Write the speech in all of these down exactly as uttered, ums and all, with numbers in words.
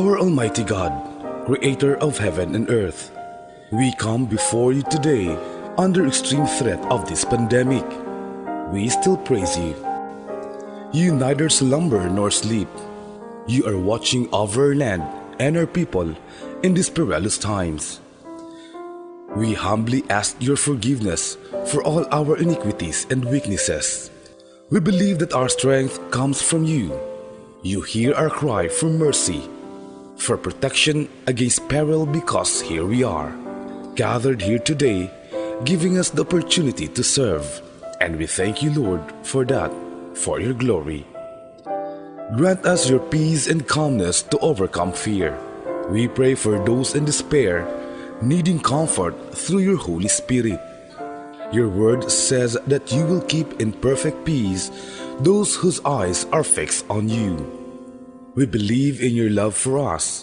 Our Almighty God, creator of heaven and earth, we come before you today under extreme threat of this pandemic. We still praise you. You neither slumber nor sleep. You are watching over our land and our people in these perilous times. We humbly ask your forgiveness for all our iniquities and weaknesses. We believe that our strength comes from you. You hear our cry for mercy, for protection against peril, because here we are, gathered here today, giving us the opportunity to serve. And we thank you, Lord, for that, for your glory. Grant us your peace and calmness to overcome fear. We pray for those in despair, needing comfort through your Holy Spirit. Your word says that you will keep in perfect peace those whose eyes are fixed on you. We believe in your love for us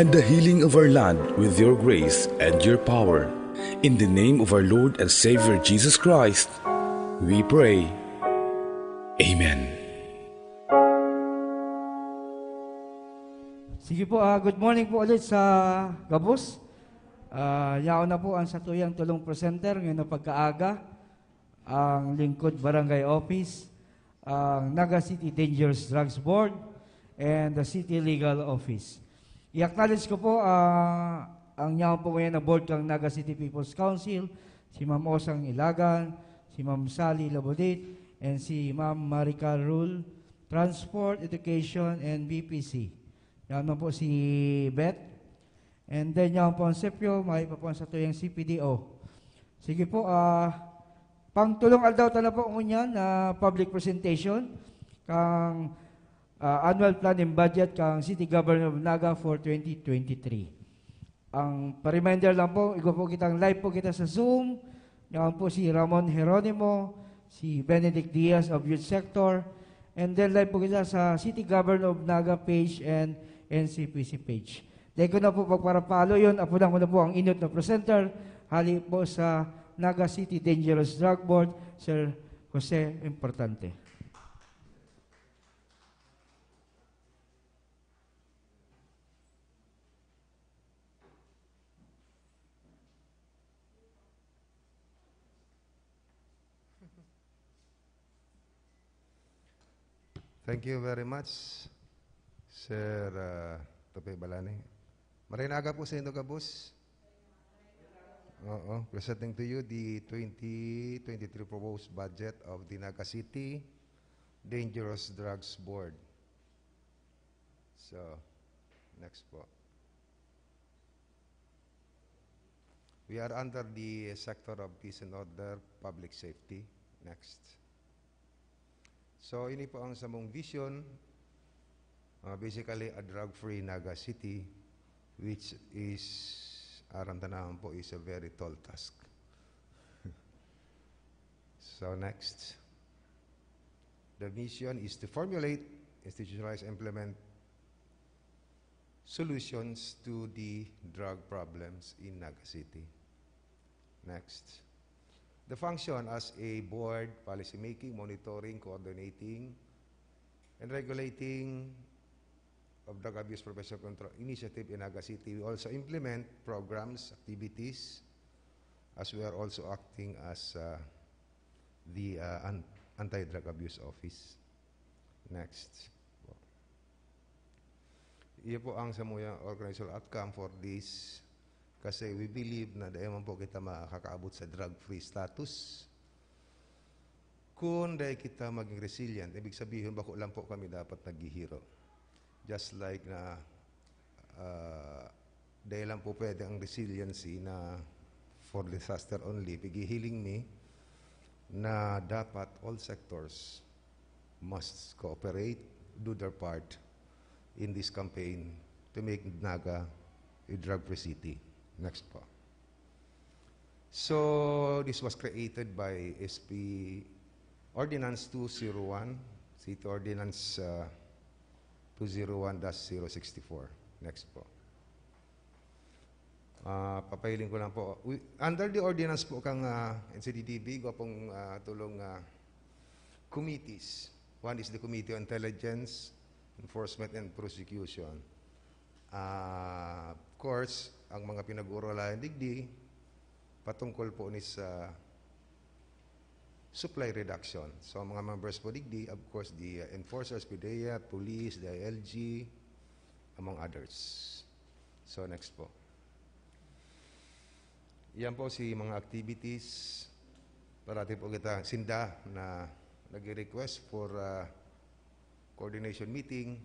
and the healing of our land with your grace and your power. In the name of our Lord and Savior Jesus Christ, we pray. Amen. Sige po, ah, good morning po ulit sa gabos. Ah, yaon na po ang satuyang tulong presenter ngayon na pagkaaga, ang Lingkod Barangay Office, ang Naga City Dangerous Drugs Board, and the City Legal Office. I-acknowledge ko po ah, ang yaon po ngayon na board kang Naga City People's Council, si Ma'am Osang Ilagan, si Ma'am Sally Labodit, and si Ma'am Maricar Rule, Transport, Education, and B P C. Yan naman po si Beth. And then, yan po ang sepyo, may pa po ang satuyang C P D O. Sige po, ah, pang tulong aldaw ta na po ngunyan na public presentation kang ah, annual plan and budget kang City Government of Naga for twenty twenty-three. Ang pa-reminder lang po, igwa po kitang live po kita sa Zoom. Yan po si Ramon Jeronimo, si Benedict Diaz of Youth Sector, and then live po kita sa City Government of Naga page and N C P C page. Dahil ko na po pagparapalo yun, apunan ko na po ang inot na presenter, hali po sa Naga City Dangerous Drug Board, Sir Jose Importante. Thank you very much, Sir uh, Tope Balani. Maray na aga po sa inyo, kabus. Oo, presenting to you the twenty twenty-three proposed budget of the Naga City Dangerous Drugs Board. So, next po. We are under the sector of peace and order, public safety. Next. So, ini po ang samong vision. Uh, basically, a drug-free Naga City, which is, aram ta naman po, is a very tall task. So, next. The mission is to formulate, institutionalize, implement solutions to the drug problems in Naga City. Next. The function as a board, policy making, monitoring, coordinating, and regulating of drug abuse prevention control initiative in Naga City. We also implement programs, activities, as we are also acting as uh, the uh, an- anti-drug abuse office. Next. Iyo po ang samuyang organizational outcome for this kasi we believe na dahil man po kita makakaabot sa drug-free status kung dahil kita maging resilient. Ibig sabihin, bako lang po kami dapat naghihiro. Just like na uh, dahil lang po pwede ang resiliency na for disaster only, pighihiling mi na dapat all sectors must cooperate, do their part in this campaign to make Naga a drug-free city. Next po. So, this was created by S P Ordinance two zero one, City Ordinance uh, two zero one dash zero sixty-four. Next po. Uh, papahiling ko lang po. We, under the ordinance po kang uh, N C D D B, igwa pong uh, tulong uh, committees. One is the Committee on Intelligence, Enforcement, and Prosecution. Ah, of course, ang mga pinag-uurulayan digdi, patungkol po ni sa supply reduction. So, ang mga members po digdi, of course, the, uh, enforcers, PDEA, police, the I L G, among others. So, next po. Yan po si mga activities. Parati po kita, sinda na nag-request for, uh, coordination meeting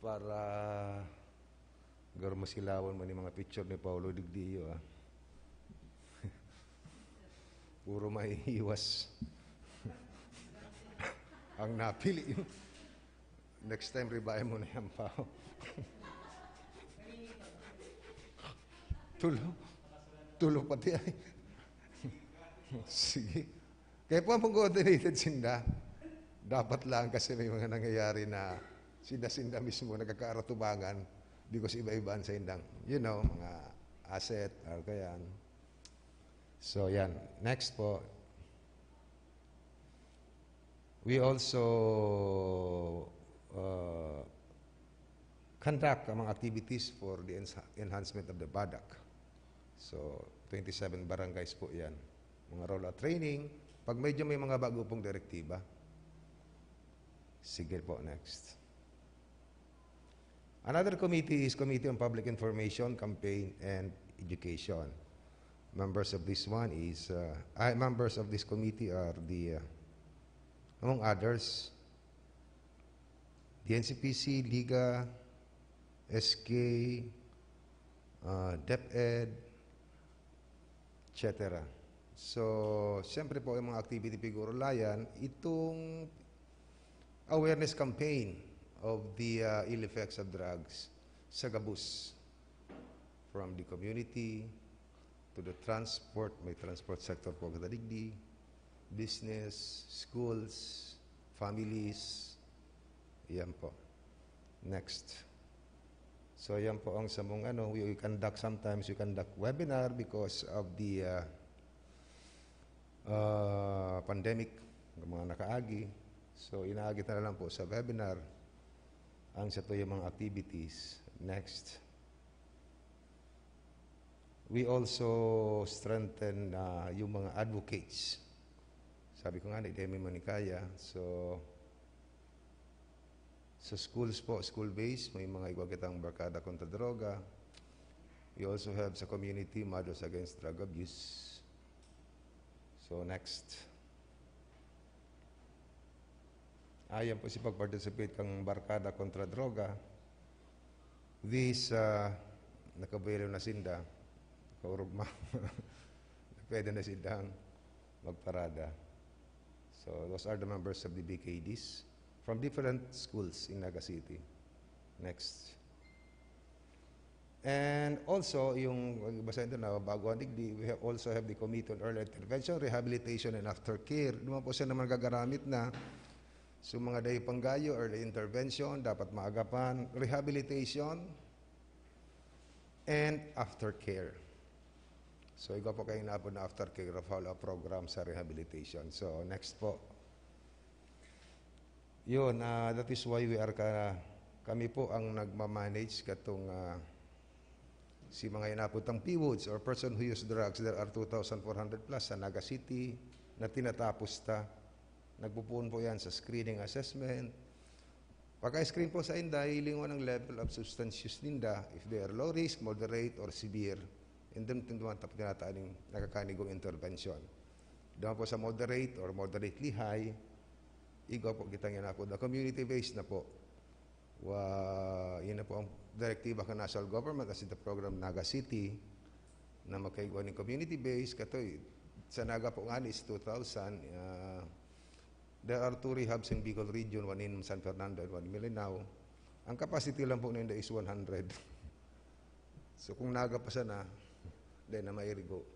para garo masilawan man yung mga picture ni Paolo Digdio, ah. Puro maiiwas. Ang napili. Next time, ribayan mo na yan, Pao. Tulo. Tulo pati ay. Sige. Kaya po ang coordinated sinda. Dapat lang kasi may mga nangyayari na sinda-sinda mismo nagkakaaratubangan because iba-iba ang sa indang, you know, mga asset, or kayan. So, yan. Next po. We also, uh, conduct ang mga activities for the enha-, enhancement of the BADAC. So, twenty-seven barangays po yan. Mga rollout training, pag medyo may mga bago pong direktiba. Sige po, next. Another committee is Committee on Public Information, Campaign, and Education. Members of this one is, uh, ah, members of this committee are the, uh, among others, the N C P C, Liga, S K, uh, DepEd, et cetera. So, siyempre po, yung mga activity pag-uurulayan, itong awareness campaign of the, uh, ill effects of drugs sa gabos. From the community to the transport, may transport sector po kita digdi, business, schools, families. Yan po. Next. So, yan po ang samong ano, we, we conduct, sometimes we conduct webinar because of the, uh, uh, pandemic, ng mga nakaagi. So, inaagi na lang po sa webinar ang sa tuyang mga activities. Next. We also strengthen, uh, yung mga advocates. Sabi ko nga, ni Demi Manikaya. So, sa schools po, school-based, may mga igwa kitang Barkada Kontra Droga. We also have sa community, Mothers Against Drug Abuse. So, next. Ayan po si pag-participate kang Barkada Kontra Droga. This, uh, nakabuelo na sinda. Kaurog ma-, pwede na sindang magparada. So, those are the members of the B K Ds from different schools in Naga City. Next. And also, yung iba sa ito na bago ang digdi, we have, also have the Committee on Early Intervention, Rehabilitation, and Aftercare. Duman po siya naman gagaramit na. So, mga dai panggayo, early intervention, dapat maagapan, rehabilitation, and aftercare. So, igwa po kayo inapod na aftercare o follow-up program sa rehabilitation. So, next po. Yun, ah, that is why we are ka-, kami po ang nagmamanage katong, ah, si mga inapod tang P W O Ds or person who use drugs. There are two thousand four hundred plus sa Naga City na tinatapos ta. Nagpupuon po yan sa screening assessment. Pagka-screen po sa inda, hilingon ang level of substance use ninda, if they are low risk, moderate, or severe. And then, tinduhan tapos tinataaning nakakanigong intervention. Doon po sa moderate or moderately high, igwa po kitang yan na po. The community-based na po. Wa, yun na po ang direktiba kan national government, as in the program Naga City, na magkaigwa ning community-based. Katoy, sa Naga po nga is two thousand, ah, there are two rehabs in Bicol region, one in San Fernando and one in Milinao. Ang capacity lang po ninda is one hundred. So, kung Naga pa sana, di na mairigo.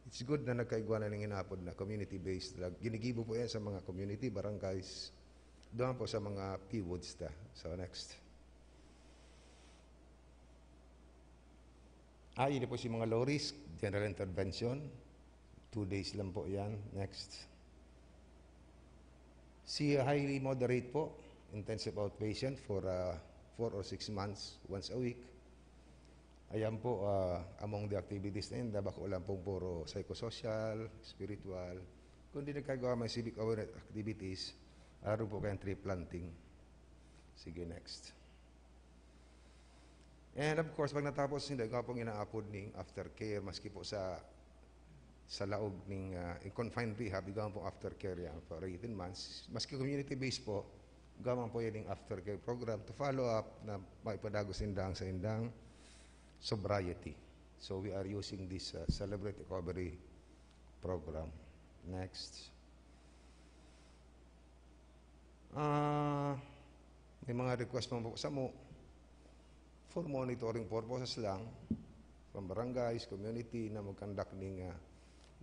It's good na nagkaigwa na ning inapod na community-based drug. Ginigibo po yan sa mga community, barangays. Doon po sa mga P W O Ds ta. So, next. Ah, yun po si mga low risk, general intervention. Two days lang po yan. Next. Si highly moderate po, intensive outpatient for, ah, four or six months, once a week. Ayan po, ah, among the activities na yun, bako lang pong puro psychosocial, spiritual, kundi nagkagawa may civic awareness activities, aron po kayang tree planting. Sige, next. And of course, pag natapos, hindi ko pong inaapod ning aftercare, maski po sa, sa laog ning, ah, in confined rehab, igwa pong aftercare yan for eighteen months. Maski community-based po, igwa po yan yung aftercare program to follow up na maipadagos indang sa indang sobriety. So we are using this, ah, Celebrate Recovery program. Next. Ah, may mga request man po sa mo for monitoring purposes lang from barangays, community na mag-conduct ning, ah,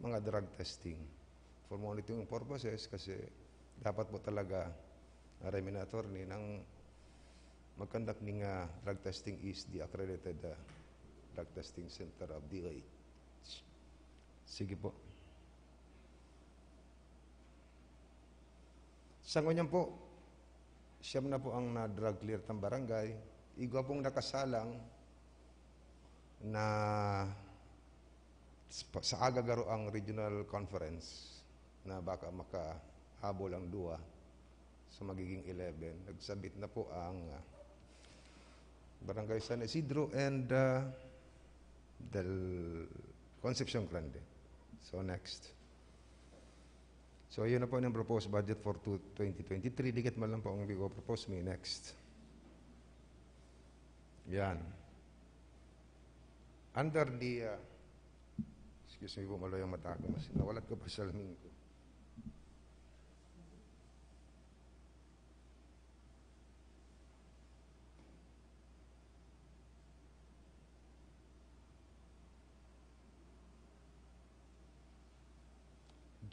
mga drug testing. For monitoring purposes kasi dapat po talaga, aray mi na attorney, nang mag-conduct ning, ah, drug testing is the accredited, ah, drug testing center of D O H. Sige po. Sa ngunyan po, siyam na po ang na-drug clear tang barangay. Igwa pong nakasalang na sa, sa aga garo ang regional conference na baka makahabol ang duwa sa magiging eleven. Nagsabit na po ang, ah, Barangay San Isidro and, ah, Del Concepcion Grande. So, next. So, yun na po yung proposed budget for two, twenty twenty-three. Dikit man lang po ang bigo propose me. Next. Yan. Under the, ah, excuse me po, malo yung mata ko. Mas nawalat ko pa salamin ko.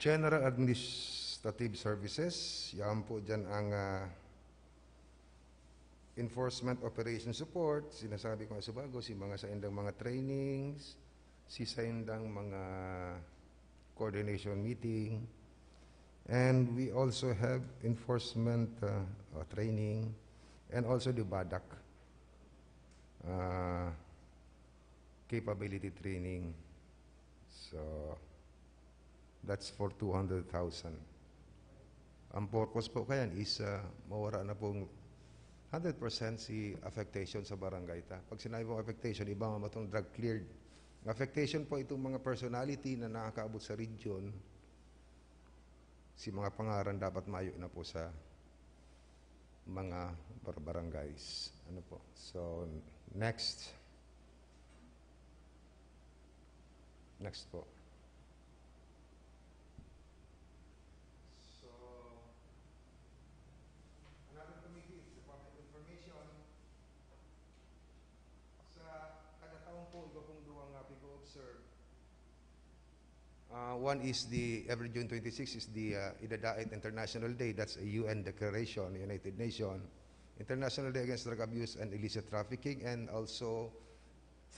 General Administrative Services, yan po dyan ang, ah, enforcement operation support, sinasabi ko nga subago, si mga saindang mga trainings, si saindang mga coordination meeting, and we also have enforcement, uh, uh, training, and also the BADAC, uh, capability training. So, that's for two hundred thousand. Ang purpose po kayan is, ah, mawara na pong hundred percent si affectation sa barangay ta. Pag sinabi mong affectation, iba nga matong drug cleared. Ang affectation po itong mga personality na nakakaabot sa region, si mga pangaran dapat mayo na po sa mga bar-, barangays. Ano po? So, next. Next po. So, another committee is the public information. Sa kada taon po, iba pong duwang, ah, pag-o-observe. Uh, one is the, every June twenty-six is the, uh, Idadaet International Day. That's a U N declaration, United Nation. International Day Against Drug Abuse and Illicit Trafficking. And also,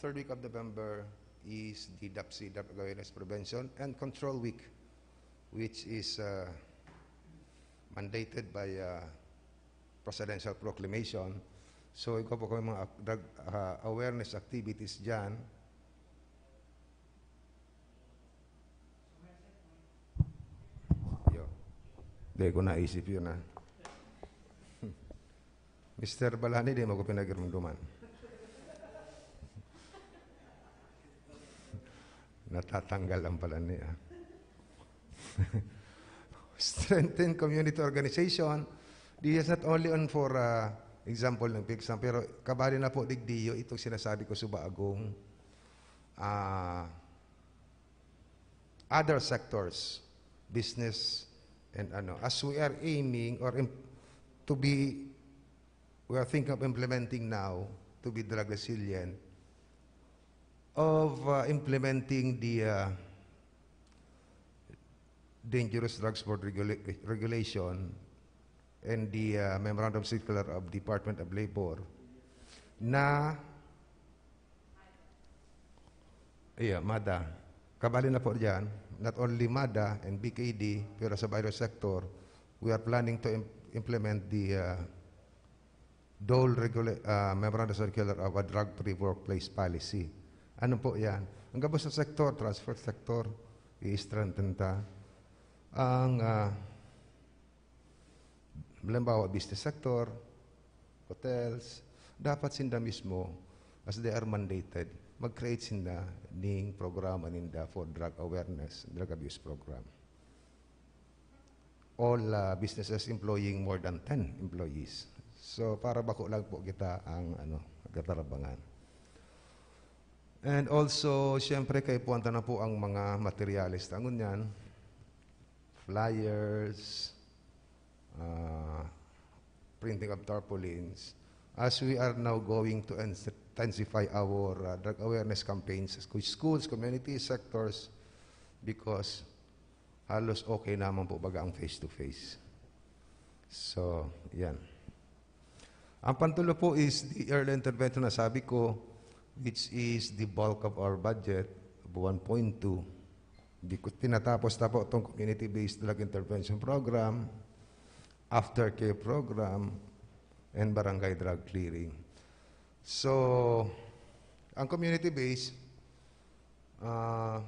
third week of November is the DAPCI, Drug Awareness Prevention and Control Week, which is, uh, mandated by, uh, presidential proclamation. So, ikaw po kami mga ak-, drug, uh, awareness activities dyan. Yo. Di ko naisip yun, ah. Mister Balani, di mo ko pinagirumduman. Natatanggal ang Balani, ah. Strengthen community organization. This is not only on for, ah, example ng PIGSAM, pero kabali na po digdiyo itong sinasabi ko sa bagong, ah, other sectors, business, and ano. As we are aiming or im-, to be, we are thinking of implementing now to be drug resilient, of, uh, implementing the, uh, Dangerous Drugs Board Regula-, Regulation and the, uh, Memorandum Circular of Department of Labor na, iya, MADA. Kabali na po diyan, not only MADA and B K D, pero sa virus sector, we are planning to im-, implement the, uh, DOLE regula-, ah, Memorandum Circular of a Drug-Free Workplace Policy. Ano po yan? Ang gabos na sektor, transport sector, i-strengthen ta. Ang, ah, halimbawa, business sector, hotels, dapat sinda mismo, as they are mandated, mag-create sinda ning programa ninda for drug awareness, drug abuse program. All, ah, businesses employing more than ten employees. So, para bako lang po kita ang, ano, nagtatarabangan. And also, siyempre, kaipuhan ta na po ang mga materyales ta ngunyan, flyers, ah, printing of tarpaulins, as we are now going to intensify our, ah, drug awareness campaigns sa sku-, schools, community sectors, because halos okay naman po baga ang face-to-face. So, yan. Ang pantulo po is the early intervention na sabi ko, which is the bulk of our budget, one point two. Di ko, tinatapos na po itong community-based drug intervention program, aftercare program, and barangay drug clearing. So, ang community-based, ah,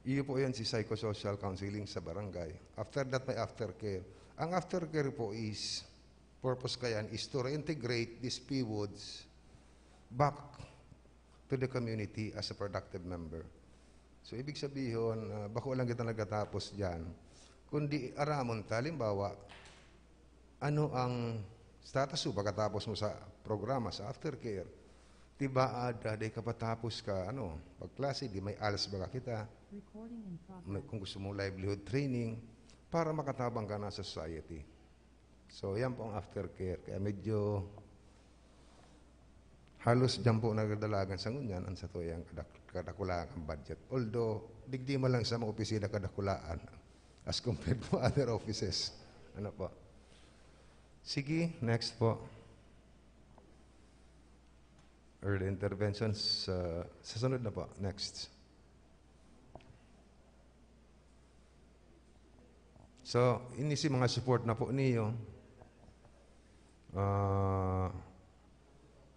iyo po yan si psychosocial counseling sa barangay. After that, may aftercare. Ang aftercare po is, purpose kayan is to reintegrate these P W Ds back to the community as a productive member. So, ibig sabihin, ah, bako lang kita nagkatapos dyan, kundi aramon ta, halimbawa, ano ang status mo pagkatapos mo sa programa, sa aftercare? Di ba, ah, da-, di ka patapos ka, ano, pagklase, di may ALS baga kita? Recording in progress. May, kung gusto mo, livelihood training para makatabang ka na sa society. So, yan po ang aftercare. Kaya medyo halos diyan po nagdadalagan sa ngunyan ang satuyang kadak-, kadakulaan kan budget. Although, digdi man lang sa mga opisina kadakulaan as compared to other offices. Ano po? Sige, next po. Early interventions, ah, sa sunod na po. Next. So, ini si mga support na po niyo. Ah,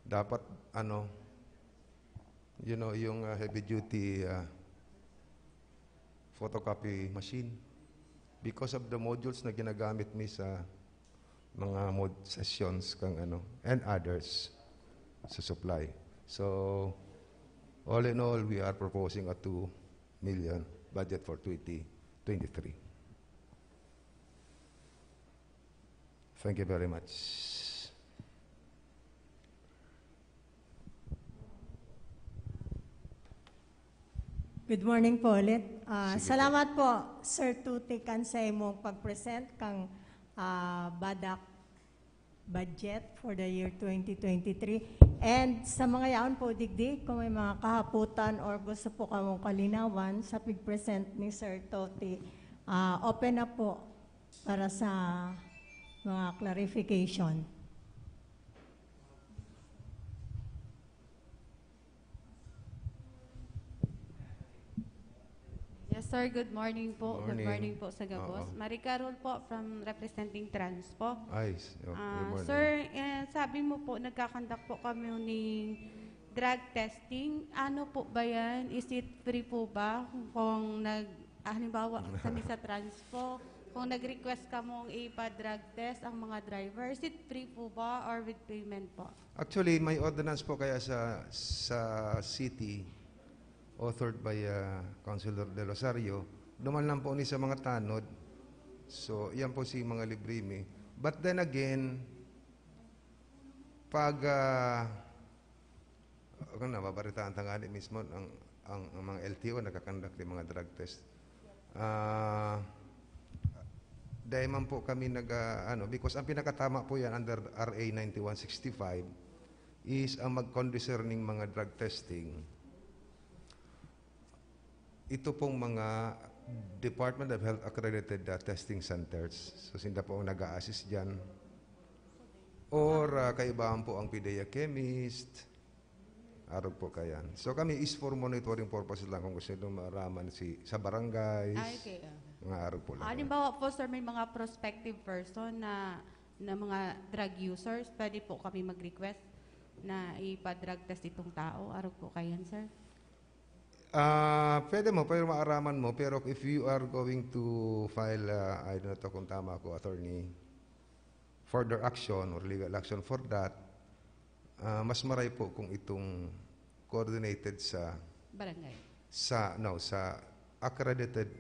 dapat, ano, you know, yung, ah, heavy duty, ah, photocopy machine. Because of the modules na ginagamit mi sa mga mod sessions kang ano, and others sa supply. So, all in all, we are proposing a two million budget for twenty twenty-three. Thank you very much. Good morning po ulit. Ah, Sige po. Salamat po, Sir Tuti, kan sa imong pag-present kang, ah, BADAC budget for the year twenty twenty-three. And sa mga yaon po digdi, kung may mga kahapotan or gusto po kamong kalinawan sa pig-present ni Sir Tuti, ah, open na po para sa mga clarification. Yes, sir. Good morning po. Good Morning. Morning po sa gabos. Oo. Marie Carol po from representing Transpo. Ay, s- oh, good Ah, morning. Sir, eh, sabi mo po, nagkakandak po kami ni drug testing. Ano po ba yan? Is it free po ba? Kung nag, ah, halimbawa, kami sa Transpo, kung nag-request kamong ipa-drug test ang mga driver, is it free po ba or with payment po? Actually, may ordinance po kaya sa sa city, authored by, ah, Councilor De Rosario. Duman lang po ni sa mga tanod. So, yan po si mga libre mi. But then again, pag, ah, kung nababaritaan ta nga di mismo, ang, ang, ang mga L T O nagkakandak ng mga drug test. Ah, dahil man po kami nag, ah, ano, because ang pinakatama po yan under R A ninety-one sixty-five is ang mag-conduct ning mga drug testing. Ito pong mga Department of Health accredited, ah, testing centers. So, sinda po ang nag-a-assist dyan. Or, ah, kaibahan po ang PDEA chemist. Arog po kayan. So, kami is for monitoring purposes lang kung gusto nyo maraman si, sa barangays. Ah, okay, ah. Mga arog po lang. Halimbawa po, sir, may mga prospective person na na mga drug users, pwede po kami mag-request na ipa-drug test itong tao? Arog po kayan, sir? Ah, pwede mo, pero maaraman mo, pero if you are going to file, ah, I don't know kung tama ako, attorney, further action or legal action for that, ah, mas maray po kung itong coordinated sa Barangay. sa no sa accredited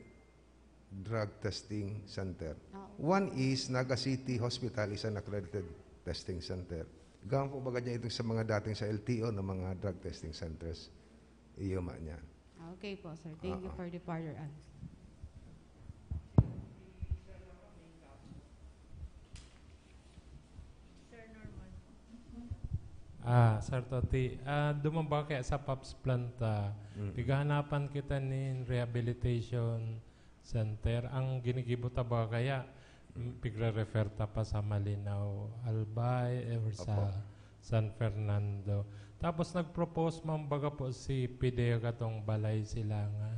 drug testing center. Ah, okay. One is Naga City Hospital is an accredited testing center. Gawin po baga niya itong sa mga dating sa L T O na mga drug testing centers. Iyo ma niya. Ah, okay po, sir. Thank you Oo. For the further answer. Ah, Sir Toti, ah, duman ba kaya sa POPs plant, ah, Mm. pighahanapan kita nin rehabilitation center? Ang ginigibo ta ba kaya, mm, pigre-refer ta pa sa Malinao, Albay, or sa Opo. San Fernando? Tapos nag-propose man baga po si PDEA katong Balay Silangan.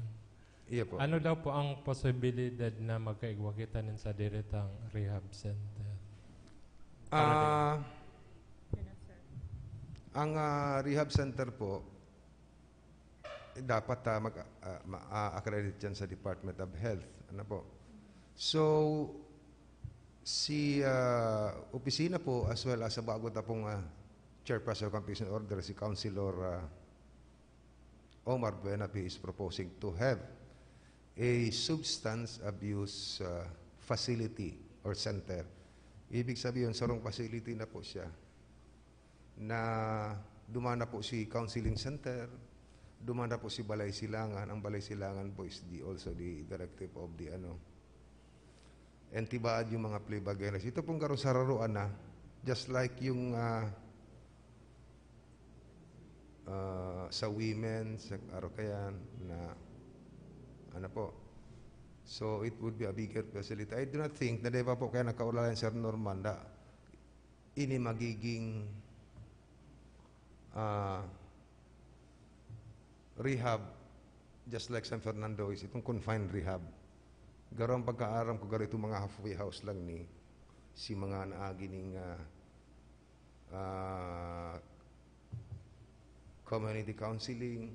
Iyo po. Ano daw po ang posibilidad na magkaigwa kita nin sadiri tang rehab center? Ah, ang ah, rehab center po, eh, dapat ah, mag, ah, ma-accredit yan sa Department of Health. Ano po? So, si ah, opisina po as well as sa bago ta pong ah, chairperson of compensation order, si Councilor ah, Omar Buenapi is proposing to have a substance abuse ah, facility or center. Ibig sabihin, sarong facility na po siya na duman na po si counseling center, duman na po si Balay Silangan. Ang Balay Silangan po is the, also the directive of the ano, N T BAAD, yung mga plea bargainers. Ito pong garo sararoan na, just like yung ah, ah, sa women, sa Arocayan, na ano po. So, it would be a bigger facility. I do not think na di ba po kaya nagkaulala yan, Sir Norman, na ini magiging ah, rehab, just like San Fernando is itong confined rehab. Garo ang pagkaaram ko, garo itong mga halfway house lang ni si mga naagi ning ah, ah, community counseling,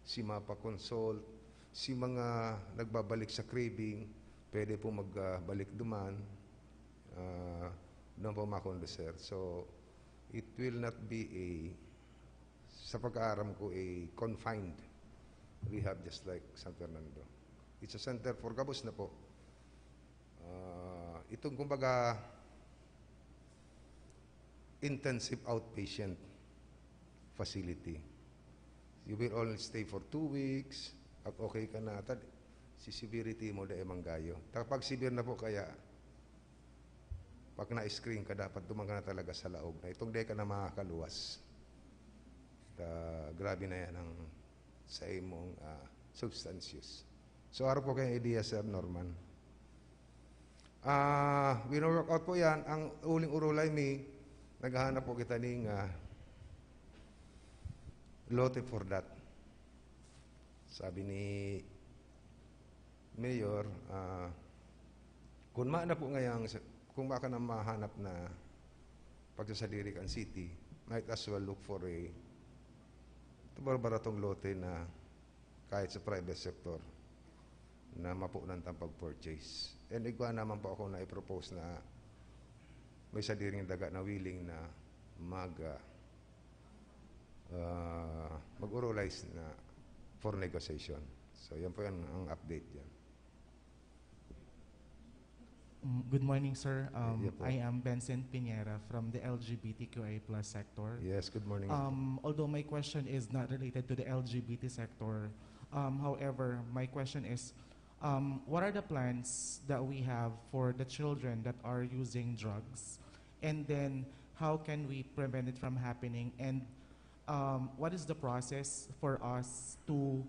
si Mapa Consult, si mga nagbabalik sa craving, pwede po magbalik duman. Ah, doon po makonduser. So, it will not be a, sa pagkaaram ko, a confined rehab just like San Fernando. It's a center for gabos na po. Ah, itong kumbaga, intensive outpatient facility. You will only stay for two weeks. Pag okay ka na, tad, si severity mo, dai manggayo. Kapag severe na po kaya, pag na-screen ka, dapat duman ka na talaga sa laog na itong dai ka na makakaluwas. Ta, grabe na yan ang sa imong ah, substance use. So, araw po kayong idea, Sir Norman. Ah, wino-work out po yan. Ang uling urulay mi, naghahanap po kita ning ah, lote for that. Sabi ni Mayor, ah, kung ma na po ngayang, kung baka na mahanap na pagsasadiri kan city, might as well look for a, ito, baratong lote na kahit sa private sector na mapunan tang pag-purchase. And igwa naman po ako na i-propose na may sadiring daga na willing na mag, ah, ah, mag-oralize na for negotiation. So, yan po yan ang update dyan. Mm, Good morning, sir. Um, Yeah po. I am Vincent Piñera from the L G B T Q I plus sector. Yes, good morning. Um, although my question is not related to the L G B T sector, um, however, my question is, um, what are the plans that we have for the children that are using drugs? And then, how can we prevent it from happening? And um, what is the process for us to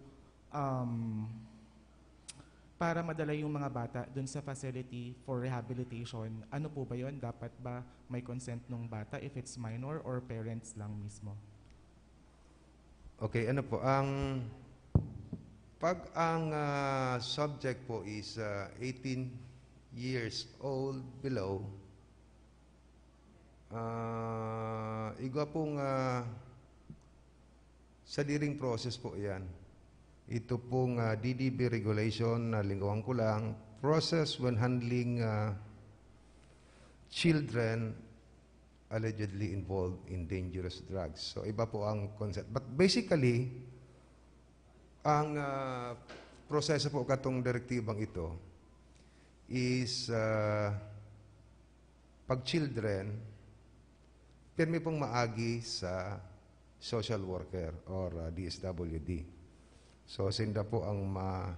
um, para madala yung mga bata dun sa facility for rehabilitation? Ano po ba yon? Dapat ba may consent ng bata if it's minor or parents lang mismo? Okay, ano po, ang pag ang ah, subject po is ah, eighteen years old below, Ah, igwa pong, ah, sadiring process po yan. Ito pong, ah, D D B regulation, na lingwahan ko lang, process when handling, ah, children allegedly involved in dangerous drugs. So, iba po ang concept. But basically, ang, ah, proseso po katong direktibang ito is, ah, pag children, pirmi pong maagi sa social worker or, ah, D S W D. So, sinda po ang ma-,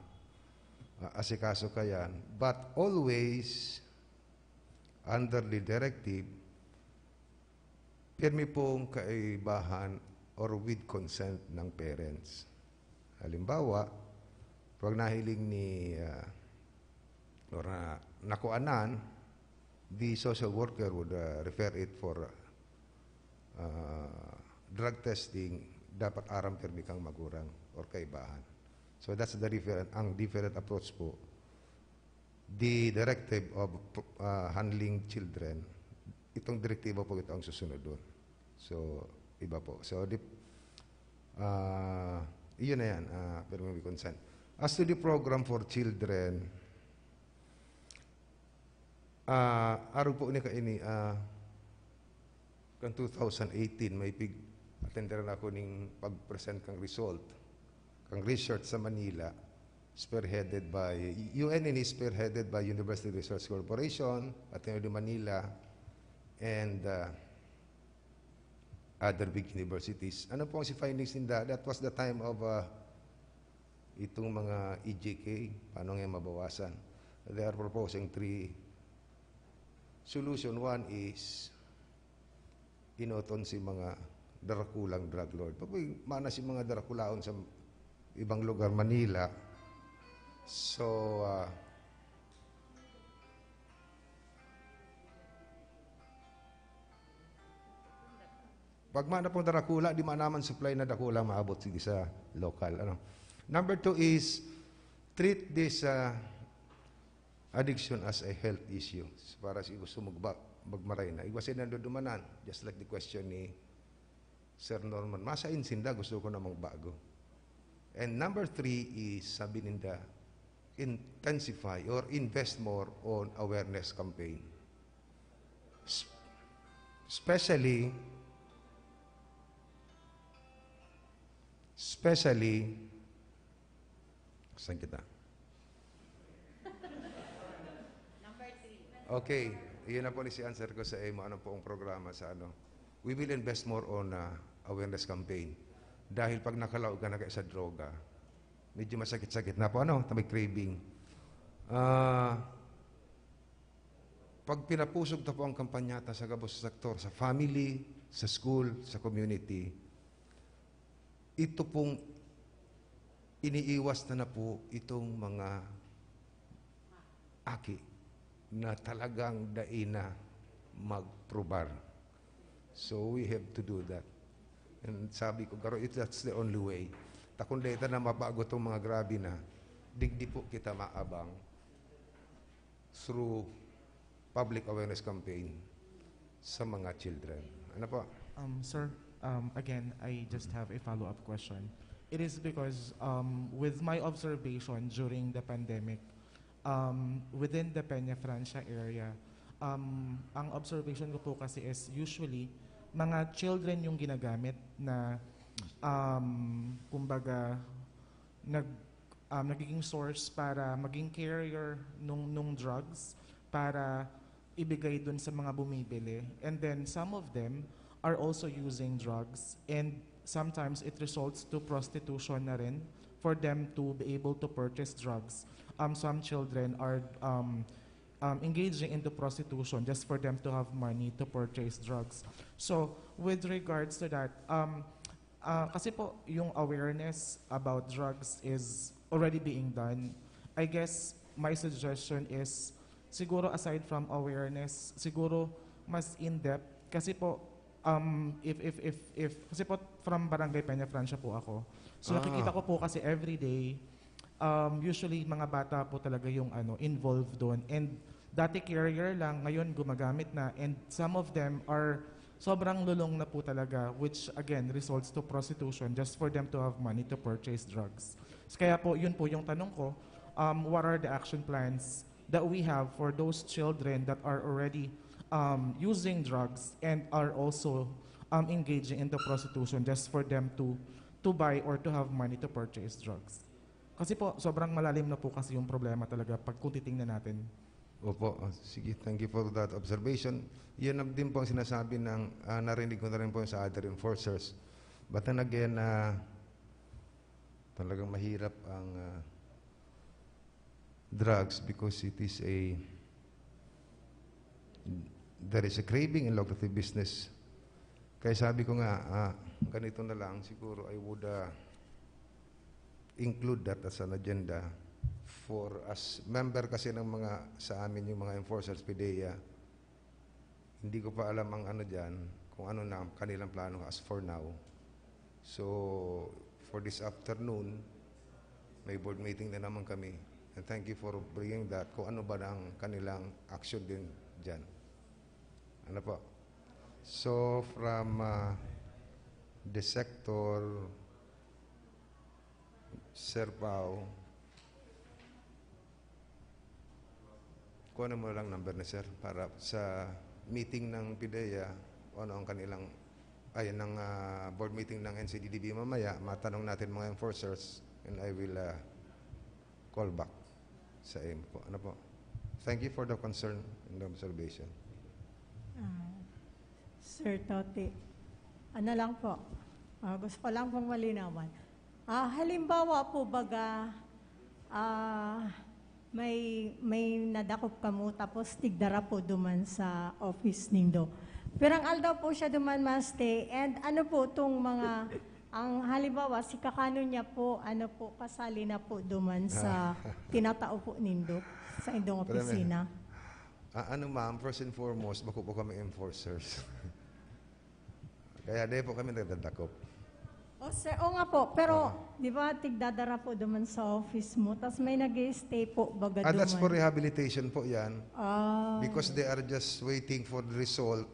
ah, asikaso kayan. But always, under the directive, pirmi pong kaibahan or with consent ng parents. Halimbawa, pag nahiling ni, ah, or na, nakuanan, the social worker would, ah, refer it for, ah, drug testing, dapat aram pirmi kang magurang or kaibahan. So that's the different, ang different approach po. The directive of, ah, handling children, itong direktiba po ito ang susunod doon. So, iba po. So, di, ah, iyon na yan, ah, pero may consent. As to the program for children, ah, arog po ni kaini, ah, kan two thousand eighteen, may pig-, atender na ako ning pag-present kang result, kang research sa Manila, spearheaded by, U N ini spearheaded by University Research Corporation, Ateneo de Manila, and, ah, other big universities. Ano po ang si findings ninda? That was the time of, ah, itong mga E J K, paano nga mabawasan? They are proposing three solution. One is, inoton si mga darakulang drug lord. Pag may mana si mga darakulaon sa ibang lugar, Manila. So, ah, pag mana pong darakula, di man naman supply na dakula maabot, sige, sa local. Ano? Number two is, treat this, ah, addiction as a health issue. Para si gusto magba-, magmaray na. Igwa sila dudumanan, just like the question ni Sir Norman. Masain sinda, gusto ko na magbago. And number three is, sabi ninda, intensify or invest more on awareness campaign. S-, especially, especially, saan kita? Okay, iyon na po ni si answer ko sa imo. Ano po ang programa sa ano? We will invest more on, ah, awareness campaign. Dahil pag nakalaog ka na kayo sa droga, medyo masakit-sakit na po, ano, ta may craving. Ah, pag pinapusog ta po ang kampanya ta sa gabos sa sektor, sa family, sa school, sa community, ito pong iniiwas na na po itong mga aki na talagang dai na magprobar. So, we have to do that. And sabi ko, "Garo, it, that's the only way." Ta kun dai ta na mabago tong mga grabe na, digdi po kita maabang through public awareness campaign sa mga children. Ano po? Um, sir, um, again, I just have a follow-up question. It is because, um, with my observation during the pandemic, um, within the Peña Francia area, um, ang observation ko po kasi is usually mga children yung ginagamit na, um, kumbaga, nag, um, nagiging source para maging carrier nung, nung drugs para ibigay dun sa mga bumibili. And then some of them are also using drugs, and sometimes it results to prostitution na rin for them to be able to purchase drugs. Um, some children are, um, um, engaging into prostitution just for them to have money to purchase drugs. So, with regards to that, um, ah, kasi po, yung awareness about drugs is already being done. I guess, my suggestion is, siguro aside from awareness, siguro mas in-depth. Kasi po, um, if, if, if, if, kasi po, from Barangay Peña Francia po ako. So, Ah. nakikita ko po kasi everyday, um, usually, mga bata po talaga yung, ano, involved doon. And Dati carrier lang, ngayon gumagamit na, and some of them are sobrang lulong na po talaga, which again results to prostitution just for them to have money to purchase drugs. So kaya po, yun po yung tanong ko, um, what are the action plans that we have for those children that are already um, using drugs and are also um, engaging into prostitution just for them to to buy or to have money to purchase drugs? Kasi po, sobrang malalim na po kasi yung problema talaga pag kung titingnan natin. Opo, oh, sige, thank you for that observation. Yan ang din po ang sinasabi ng, ah, narinig ko na rin po sa other enforcers. But then again, ah, talagang mahirap ang ah, drugs because it is a, there is a craving in lucrative business. Kaya sabi ko nga, ah, ganito na lang, siguro I would ah, include that as an agenda for as member kasi ng mga sa amin yung mga enforcers, PDEA, hindi ko pa alam ang ano diyan, kung ano na ang kanilang plano as for now. So, for this afternoon, may board meeting na naman kami. And thank you for bringing that, kung ano ba na ang kanilang action din diyan. Ano po? So, from ah, the sector, Sir Pao, kuha mo lang number ni Sir para sa meeting ng PDEA, ano ang kanilang, ay, ng ah, board meeting ng NCDDB mamaya, matanong natin mga enforcers, and I will ah, call back sa imo po. Ano po? Thank you for the concern and the observation. Ah, Sir Toti, ano lang po, ah, gusto ko lang pong malinawan. Ah, halimbawa po baga, ah, may may nadakop kamo tapos tigdara po duman sa office nindo. Pirang aldaw po siya duman, Maste? And ano po itong mga, ang halimbawa, si kakano niya po, ano po, kasali na po duman sa tinatao po nindo sa indong Pero may- opisina? Ah, ano ma'am, first and foremost, bako po kami enforcers. Kaya di po kami nagdadakop. Oh, sir, oo nga po. Pero, di ba, tigdadara po duman sa office mo, tas may nag stay po baga Ah, that's duman. For rehabilitation po yan. Ah, Because they are just waiting for the result.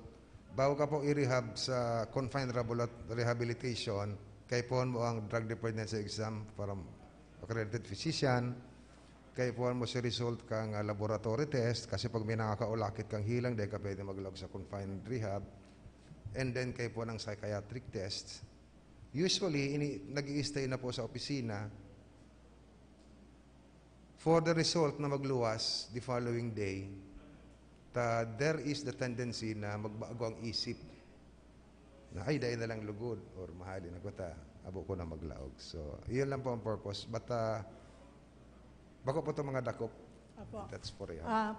Bago ka po i-rehab sa confined rehabilit- rehabilitation, kaipuhan mo ang drug dependency exam from accredited physician, kaipuhan mo si result kang ah, laboratory test, kasi pag may nakakaulakit kang hilang, dahil ka pwede maglaog sa confined rehab, and then kaipuhan ang psychiatric test. Usually, ini, nag-i-stay na po sa opisina for the result na magluwas the following day. Ta, there is the tendency na magbago ang isip. Na, "Ay, dai na lang lugod," or, "Mahali na ko ta, abo ko na maglaog." So, iyon lang po ang purpose. But, ah, bako po itong mga dakop. Apo. That's for you. Ah,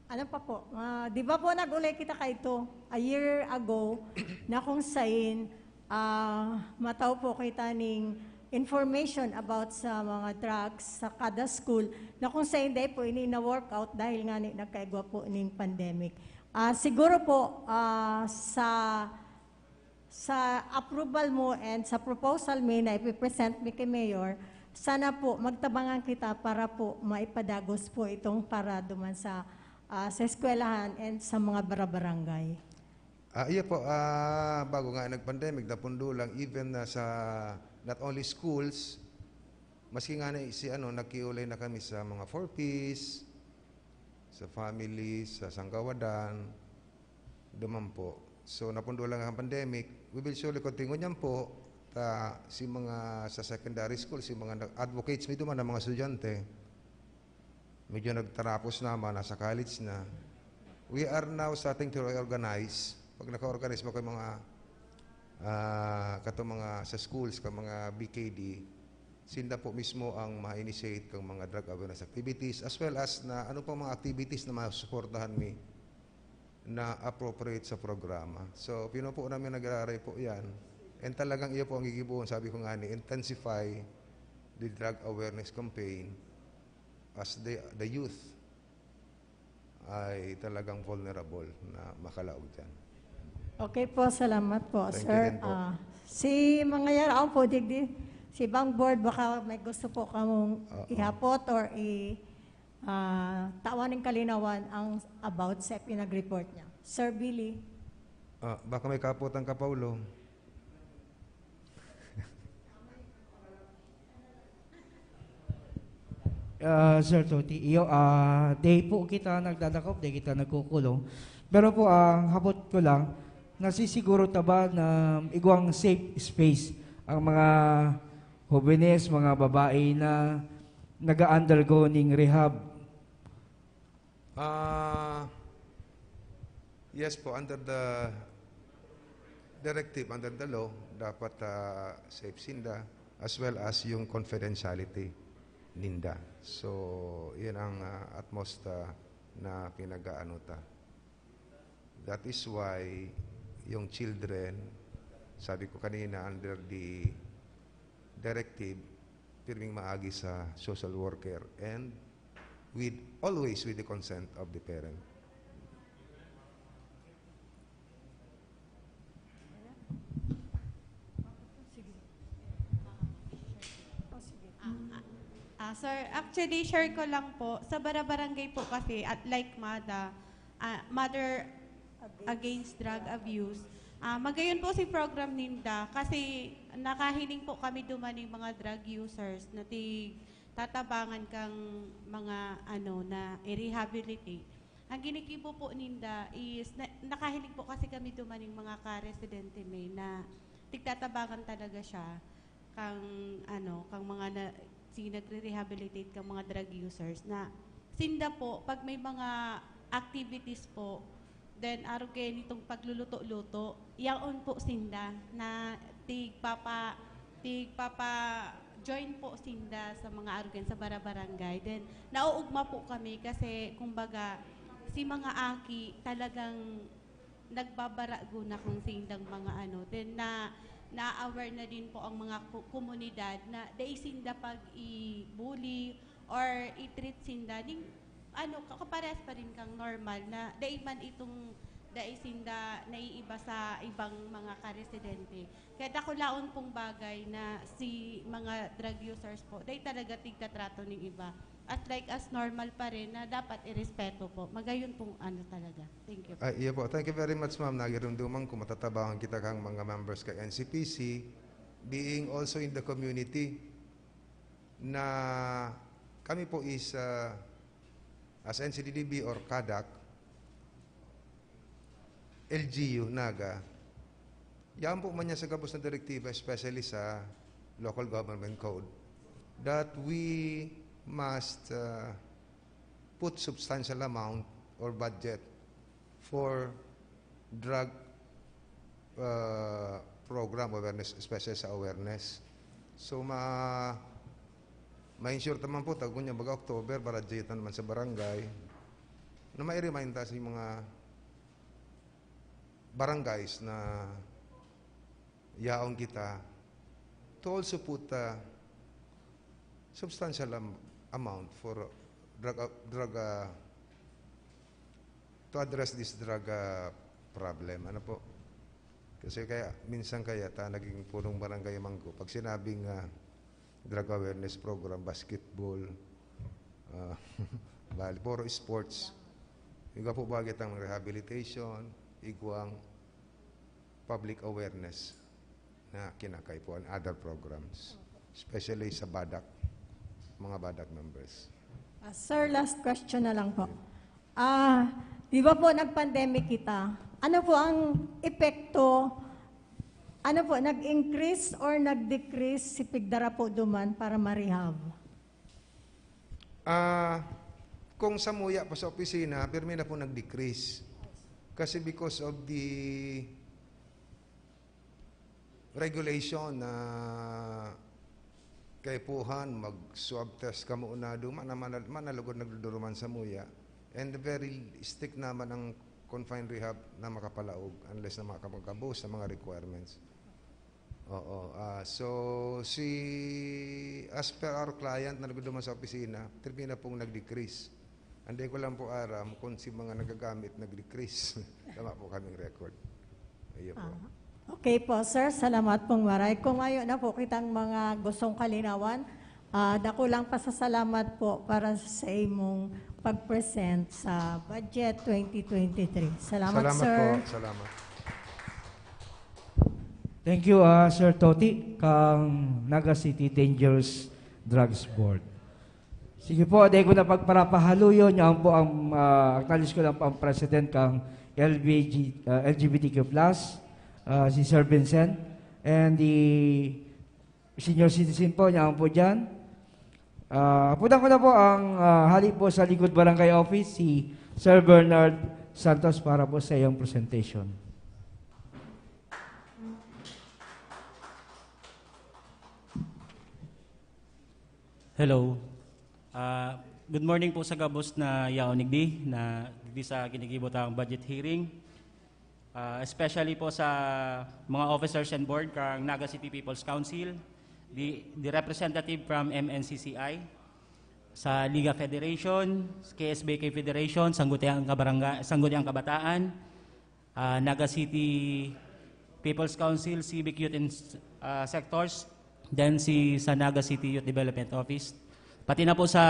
ano pa po? Ah, di ba po nag-ulay kita kaito a year ago na kung sain ah, matao po kita ning information about sa mga drugs sa kada school na kung sain dai po ini na-workout dahil nga ni nagkaigwa po ning pandemic. Ah, siguro po ah, sa sa approval mo and sa proposal mi na ipipresent mi kay Mayor, sana po magtabangan kita para po maipadagos po itong para duman sa ah, sa eskwelahan and sa mga barabarangay. Ah, iyo po, ah, bago nga nag-pandemic, napundo lang, even na sa, not only schools, maski nga na si ano, nagkiulay na kami sa mga four Ps, sa family, sa sangkawadan, duman po. So, napundo lang ang pandemic. We will surely continue niyan po. Ta, si mga sa secondary school, si mga nag- advocates mi duman ng mga estudyante, medyo nagtarapos naman, nasa college na. We are now starting to reorganize. Pag naka-organize mo kayo mga ah, kato mga sa schools, ka mga B K D, sinda po mismo ang ma-initiate kang mga drug awareness activities, as well as na ano pang mga activities na masusuportahan mi na appropriate sa programa. So, pinupo namin, nagraray po yan. And talagang iyo po ang gigibuhon, sabi ko nga ni, intensify the drug awareness campaign as the, the youth ay talagang vulnerable na makalaog dyan. Okay po, salamat po, Thank you sir. din po. Ah, si mga yaraon po, digdi, si ibang board, baka may gusto po kamong Oo. ihapot or i- Ah, tawan nin kalinawan ang about sa pinag-report niya. Sir Billy? Ah, baka may kaputan ka, Paulo. Ah, Sir Toti, iyo, ah, di po kita nagdadakop, di kita nagkukulong. Pero po, ang hapot ko lang, nasisiguro ta ba na igwang safe space ang mga hobenes, mga babae na nag-undergo ning rehab? Ah, yes po, under the directive, under the law, dapat ah, safe sinda as well as yung confidentiality ninda. So, yun ang ah, utmost ah, na pinag-aano ta. That is why yung children, sabi ko kanina, under the directive, pirming maagi sa social worker and with always with the consent of the parent. Ah, ah, ah, sir, actually, share ko lang po. Sa barabarangay po kasi, at like MADA, ah, Mother Against Drug Abuse, ah, magayon po si program ninda kasi nakahiling po kami duman ning mga drug users na tig tatabangan kang mga ano na i-rehabilitate. Ang ginigibo po ninda is na, nakahiling po kasi kami duman ning mga ka-residente may na tigtatabangan talaga siya kang ano, kang mga na, si nagre-rehabilitate kang mga drug users na sinda po pag may mga activities po, then arog kayo nitong pagluluto-luto, yaon po sinda na tigpapa tigpapa join po sinda sa mga arugan sa barabarangay. Then nauugma po kami kasi kumbaga si mga aki talagang nagbabarago na kung sindang mga ano. Then na na-aware na din po ang mga ku- komunidad na dai sinda pag i-bully or i-treat sinda ning ano ka- kaparehas pa rin kang normal na dai man itong dai sinda naiiba sa ibang mga karesidente. Kaya dakulaon pong bagay na si mga drug users po dai talaga tigtatrato ning iba. At like as normal pa rin na dapat irespeto po. Magayon pong ano talaga. Thank you. Ah, iya po. Thank you very much, ma'am. Nagirumduman ko, matatabangan kita kang mga members ka N C P C, being also in the community, na kami po is, ah, as N C D D B or CADAC, L G U, Naga, yaon po man niya sa gabos na direktiba, especially sa Local Government Code, that we must uh, put substantial amount or budget for drug uh, program awareness, especially sa awareness. So, ma ma-ensure ta man po, tagun niya baga October, baradyahan naman sa barangay, na mai-remind ta sa mga barangays na yaon kita to also put a substantial am- amount for drug, uh, drug uh, to address this drug uh, problem. Ano po? Kasi kaya, minsan kaya ta naging punong barangay mangko. Pag sinabing uh, drug awareness program, basketball, uh, bali, puro sports. Igwa po bagay ang rehabilitation, igwang public awareness na kinakaipuhan, other programs, especially sa BADAC, mga BADAC members. Ah, sir, last question na lang po. Ah, di ba po nag-pandemic kita? Ano po ang epekto? Ano po, nag-increase or nag-decrease si pigdara po duman para ma-rehab? Ah, kung samuya pa sa opisina, pirmi na po nag-decrease. Kasi because of the regulation na kaipuhan, mag-swab test ka muna, duma na manal- manalugod nagduduruman samuya. And very strict naman ang confined rehab na makapalaog unless na makapagkabos sa mga requirements. Oo. Ah, so, si, as per our client na nagduduman sa opisina, pirmi na pong nag-decrease. Hindi ko lang po aram kung si mga nagagamit nag-decrease. Tama po kaming record. Ayun po. Ah, okay po, sir. Salamat pong maray. Kung mayo na po kitang mga gustong kalinawan, Ah, dakulang pasasalamat po para sa imong pag-present sa budget twenty twenty-three. Salamat, Salamat sir. po. Salamat. Thank you, ah, Sir Toti, kang Naga City Dangerous Drugs Board. Sige po, dai ko na pagparapahaluyon, yaon po ang, ah, acknowledge ko lang po ang president kang L B G, ah, L G B T Q plus, ah, si Sir Vincent, and the senior citizen po, yaon po dyan. Ah, apudan ko na po ang, ah, hali po sa Likod Barangay Office, si Sir Bernard Santos para po sa iyong presentation. Hello. Ah, good morning po sa gabos na yaon nigdi, na digdi sa ginigibo tang budget hearing. Ah, especially po sa mga officers and board kang Naga City People's Council, the, the representative from M N C C I, sa Liga Federation, K S B K Federation, Sangguniang Kabaranga-, Sangguniang Kabataan, ah, Naga City People's Council, Civic Youth and, ah, Sectors, then si sa Naga City Youth Development Office. Pati na po sa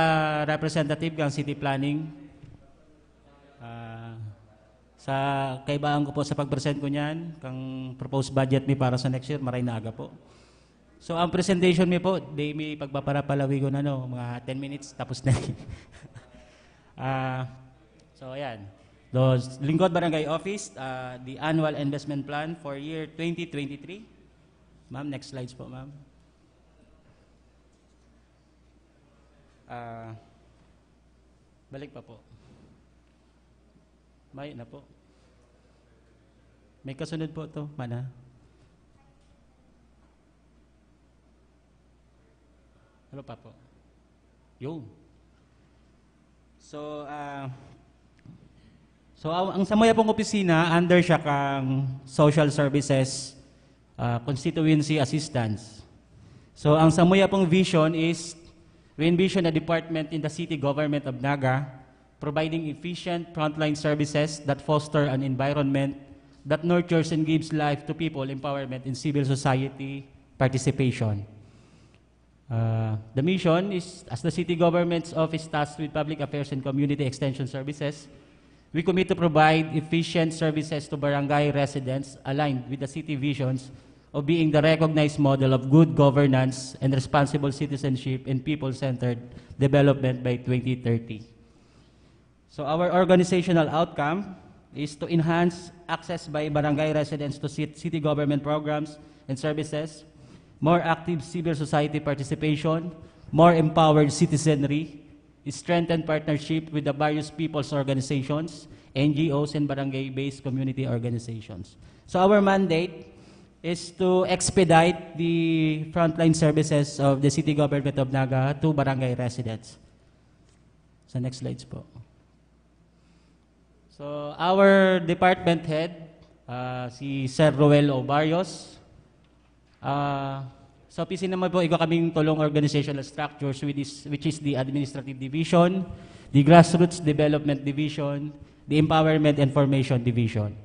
representative kang City Planning. Ah, sa kaibahan ko po sa pag-present ko niyan, kang proposed budget mi para sa next year, maray na aga po. So, ang presentation mi po, di mi pagpaparapalawigon, ano, mga ten minutes, tapos na. Ah, so, ayan. Los Lingkod Barangay Office, ah, the annual investment plan for year twenty twenty-three. Ma'am, next slides po, ma'am. Ah, balik pa po. May na po. May kasunod po to, mana. Ano pa po? Yun. So, ah, so, ang, ang samuya pong opisina, under siya kang social services, ah, constituency assistance. So, ang samuya pong vision is, we envision a department in the city government of Naga providing efficient frontline services that foster an environment that nurtures and gives life to people, empowerment, and civil society participation. Uh, the mission is, as the city government's office tasked with public affairs and community extension services, we commit to provide efficient services to barangay residents aligned with the city visions of being the recognized model of good governance and responsible citizenship and people-centered development by twenty thirty. So our organizational outcome is to enhance access by barangay residents to cit-, city government programs and services, more active civil society participation, more empowered citizenry, strengthen partnership with the various people's organizations, N G Os, and barangay-based community organizations. So our mandate is to expedite the frontline services of the city government of Naga to barangay residents. Sa next slides po. So, our department head, ah, si Sir Roel Obarios. Ah, sa opisina mi po, igwa kaming tolong organizational structures, which is, which is the Administrative Division, the Grassroots Development Division, the Empowerment and Formation Division.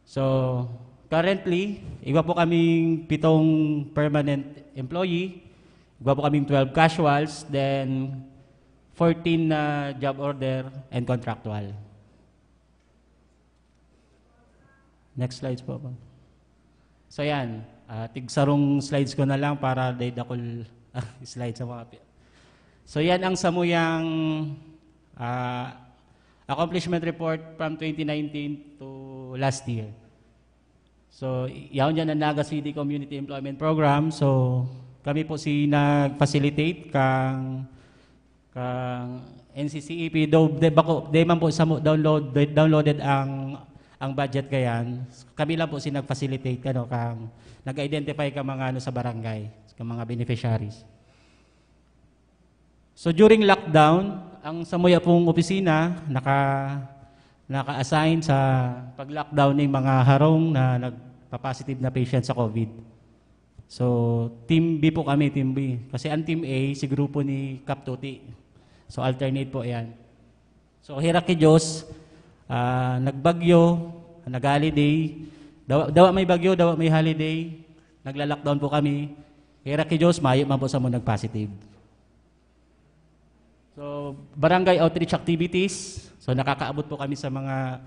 So, currently, igwa po kaming pitong permanent employee, igwa po kaming twelve casuals, then fourteen na job order and contractual. Next slides po, ma'am. So, yan. Ah, tigsarong slides ko na lang para dai dakul slides sa mga pi-, so, yan ang samuyang, ah, accomplishment report from twenty nineteen to last year. So, yaon dyan ang Naga City Community Employment Program. So, kami po si nag-facilitate kang, kang N C C E P, though, de, bako, de man po sa mo, download, de, downloaded ang, ang budget kayan. Kami lang po si nag-facilitate, ano, kang, nag-identify ka mga, ano, sa barangay, ka mga beneficiaries. So, during lockdown, ang samuya pong opisina naka-, naka-assign sa pag-lockdown ning mga harong na nagpa-positive na patient sa COVID. So, Team B po kami, Team B. Kasi ang Team A, si grupo ni Kap Tuti. So, alternate po yan. So, herak ki Diyos, ah, nagbagyo, nag-holiday. Dawa, dawa may bagyo, dawa may holiday. Nagla-lockdown po kami. Kaya ki Diyos, mayo man po sa mga nag-positive. So, barangay outreach activities. So, nakakaabot po kami sa mga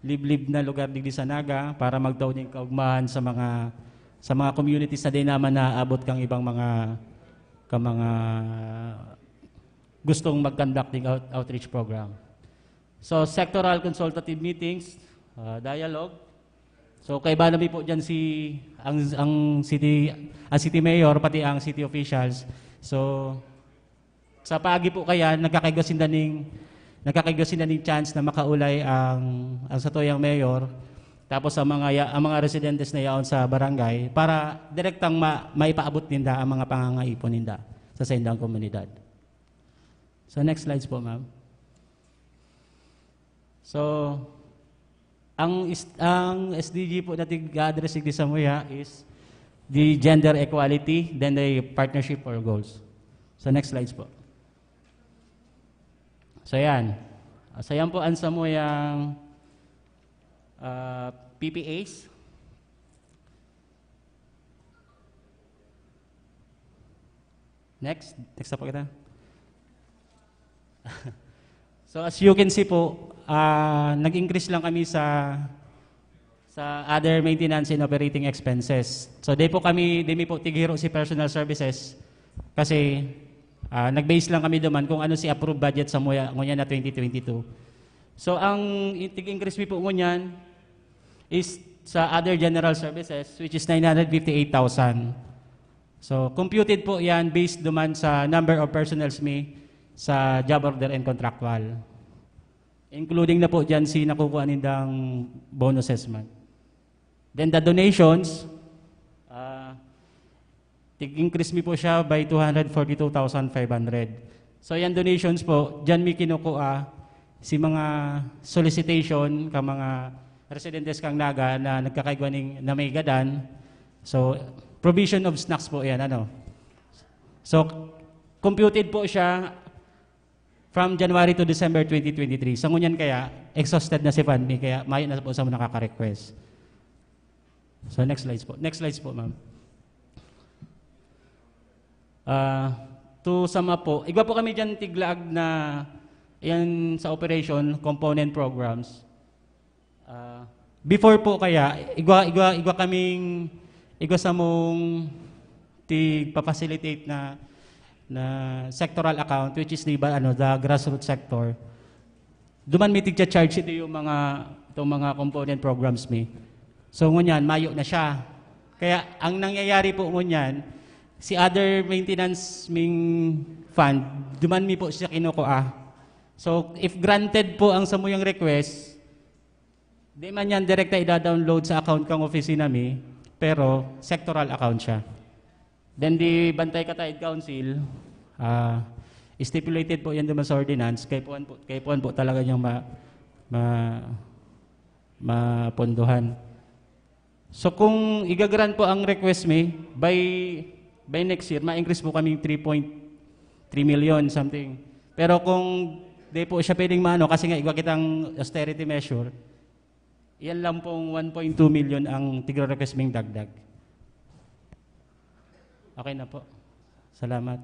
liblib na lugar digdi sa Naga para magtao nin kaugmahan sa mga, sa mga communities na di naman naaabot kang ibang mga, ka mga gustong mag-conduct ng out-, outreach program. So, sectoral consultative meetings, ah, dialogue. So, kaiba na mi po dyan si, ang, ang city, ang city mayor, pati ang city officials. So, sa paagi po kaya, nagkakaigwa sinda ning, nagkakaigwa sinda ning chance na makaulay ang, ang satuyang mayor, tapos ang mga ya-, ang mga residentes na yaon sa barangay, para direktang ma-, maipaabot ninda ang mga pangangaipon ninda sa saindang komunidad. So, next slides po, ma'am. So, ang is-, ang S D G po na tig-a-address digdi samuya is the gender equality, then the partnership for goals. So, next slides po. So, yan. So, yan po ang samuyang, ah, P P As. Next. Next na po kita. So, as you can see po, ah, nag-increase lang kami sa, sa other maintenance and operating expenses. So, di po kami, di mi po tighiro si personal services kasi, ah, nag-base lang kami duman kung ano si approved budget samuya, ngunyan na twenty twenty-two. So, ang tig-increase mi po ngunyan is sa other general services, which is nine hundred fifty-eight thousand. So, computed po yan based duman sa number of personnels mi sa job order and contractual. Including na po dyan si nakukuha nindang bonuses man. Then the donations, ah, tig-increase mi po siya by two hundred forty-two thousand five hundred. So, yan donations po, dyan mi kinukuha si mga solicitation ka mga residentes kang Naga na nagkakaigwa ning, na may gadan. So, provision of snacks po yan, ano. So, computed po siya from January to December twenty twenty-three. Sa ngunyan kaya, exhausted na si fund mi, kaya mayo na po sa mga nakaka-request. So, next slides po. Next slides po, ma'am. Ah, to sum up po, igwa po kami dyan tiglaag na yan sa operation, component programs. Ah, before po kaya, igwa, igwa, igwa kaming, igwa samong tigpa-facilitate na, na sectoral account, which is the, ano, the grassroots sector. Duman mi tigcha-charge ito yung mga, itong mga component programs mi. So, ngunyan, mayo na siya. Kaya, ang nangyayari po ngunyan, si other maintenance ming fund, duman mi po siya kinukuha. So, if granted po ang samuyang request, di man yan direkta ida-download sa account kang opisina mi, pero sectoral account siya. Then the Bantay Kataid Council, ah, stipulated po yan naman sa ordinance, kaipuhan po, kaipuhan po talaga niyang ma-, ma-, mapondohan. So kung igagrant po ang request mi, by, by next year, ma-increase po kaming three point three million something. Pero kung di po siya pwedeng maano, kasi nga igwa kitang austerity measure, yan lang pong one point two million ang tigre-request ming dagdag. Okay na po. Salamat.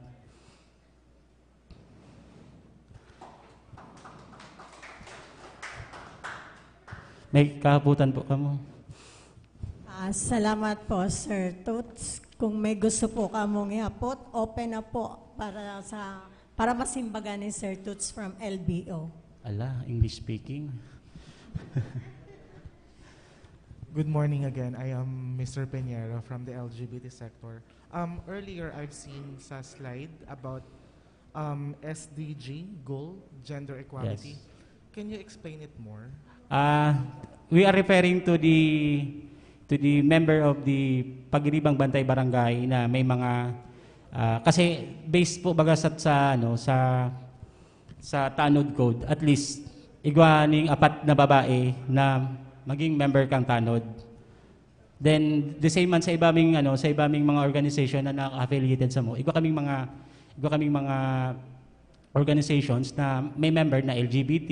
May kahaputan po kamo. Ah, salamat po, Sir Toots. Kung may gusto po kamong ihapot, open na po para sa para masimbagan ni Sir Toots from L B O. Ala, English speaking. Good morning again. I am Mister Peñero from the L G B T sector. Um, earlier, I've seen sa slide about um, S D G goal, gender equality. Yes. Can you explain it more? Ah, we are referring to the to the member of the Pagiribang Bantay Barangay na may mga ah, kasi based po baga sa, sa ano sa sa Tanod Code, at least igwa ning apat na babae na maging member kang Tanod. Then the same man sa iba ming ano, sa iba ming mga organization na na-affiliated sa mo. Igwa kaming mga igwa kaming mga organizations na may member na L G B T,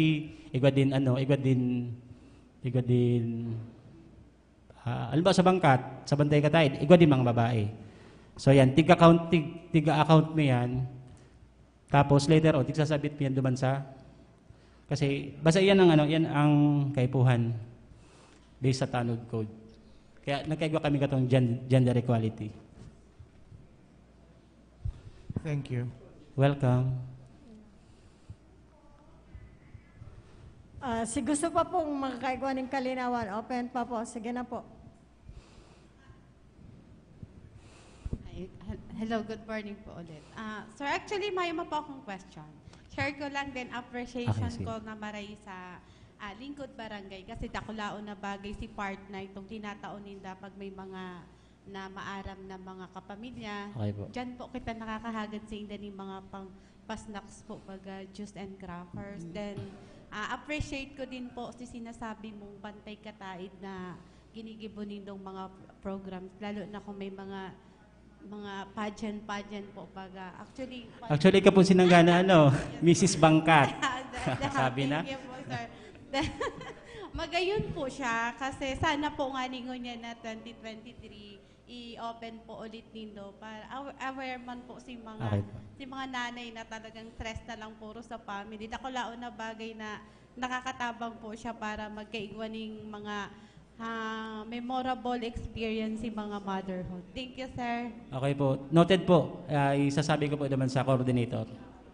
igwa din ano, igwa din igwa din ah, halimbawa sa Bangkat, sa Bantay Kataid, igwa din mga babae. So yan, tig-account, tig-, tiga-account mo yan. Tapos later on, tigsasabit mo yan duman sa, kasi basta yan ang, ano, yan ang kaipuhan based sa Tanod Code. Kaya nagkaigwa kami katong gen-, gender equality. Thank you. Welcome. Ah, si gusto pa pong makakaigwa ng kalinawan, open pa po. Sige na po. Ay, hel- hello, good morning po ulit. Ah, sir, actually, may uma po akong question. Share ko lang din appreciation Okay, sige. ko na maray sa ah, Lingkod Barangay kasi dakulaon na bagay si partner itong tinataon ninda pag may mga na maaram na mga kapamilya. Okay po. Diyan po kita nakakahagad sa inda ning mga pang pasnacks po, baga juice and crackers. Then, ah, appreciate ko din po si sinasabi mong pantay kataid na ginigibo nindong mga programs, lalo na kung may mga mga pageant-pageant po, baga. Actually, Actually, ikaw po sinanggana, ano, Missus Bangkat. Sabi na. Thank you po, sir. Magayon po siya kasi sana po nga ningon niya na twenty twenty-three i-open po ulit nindo para aw- aware man po si mga Okay po. si mga nanay na talagang stress na lang puro sa family. Dakulaon na bagay na nakakatabang po siya para magkaigwa ning mga ah, memorable experience si mga motherhood. Thank you, sir. Okay po. Noted po. Ah, isasabi ko po naman sa coordinator.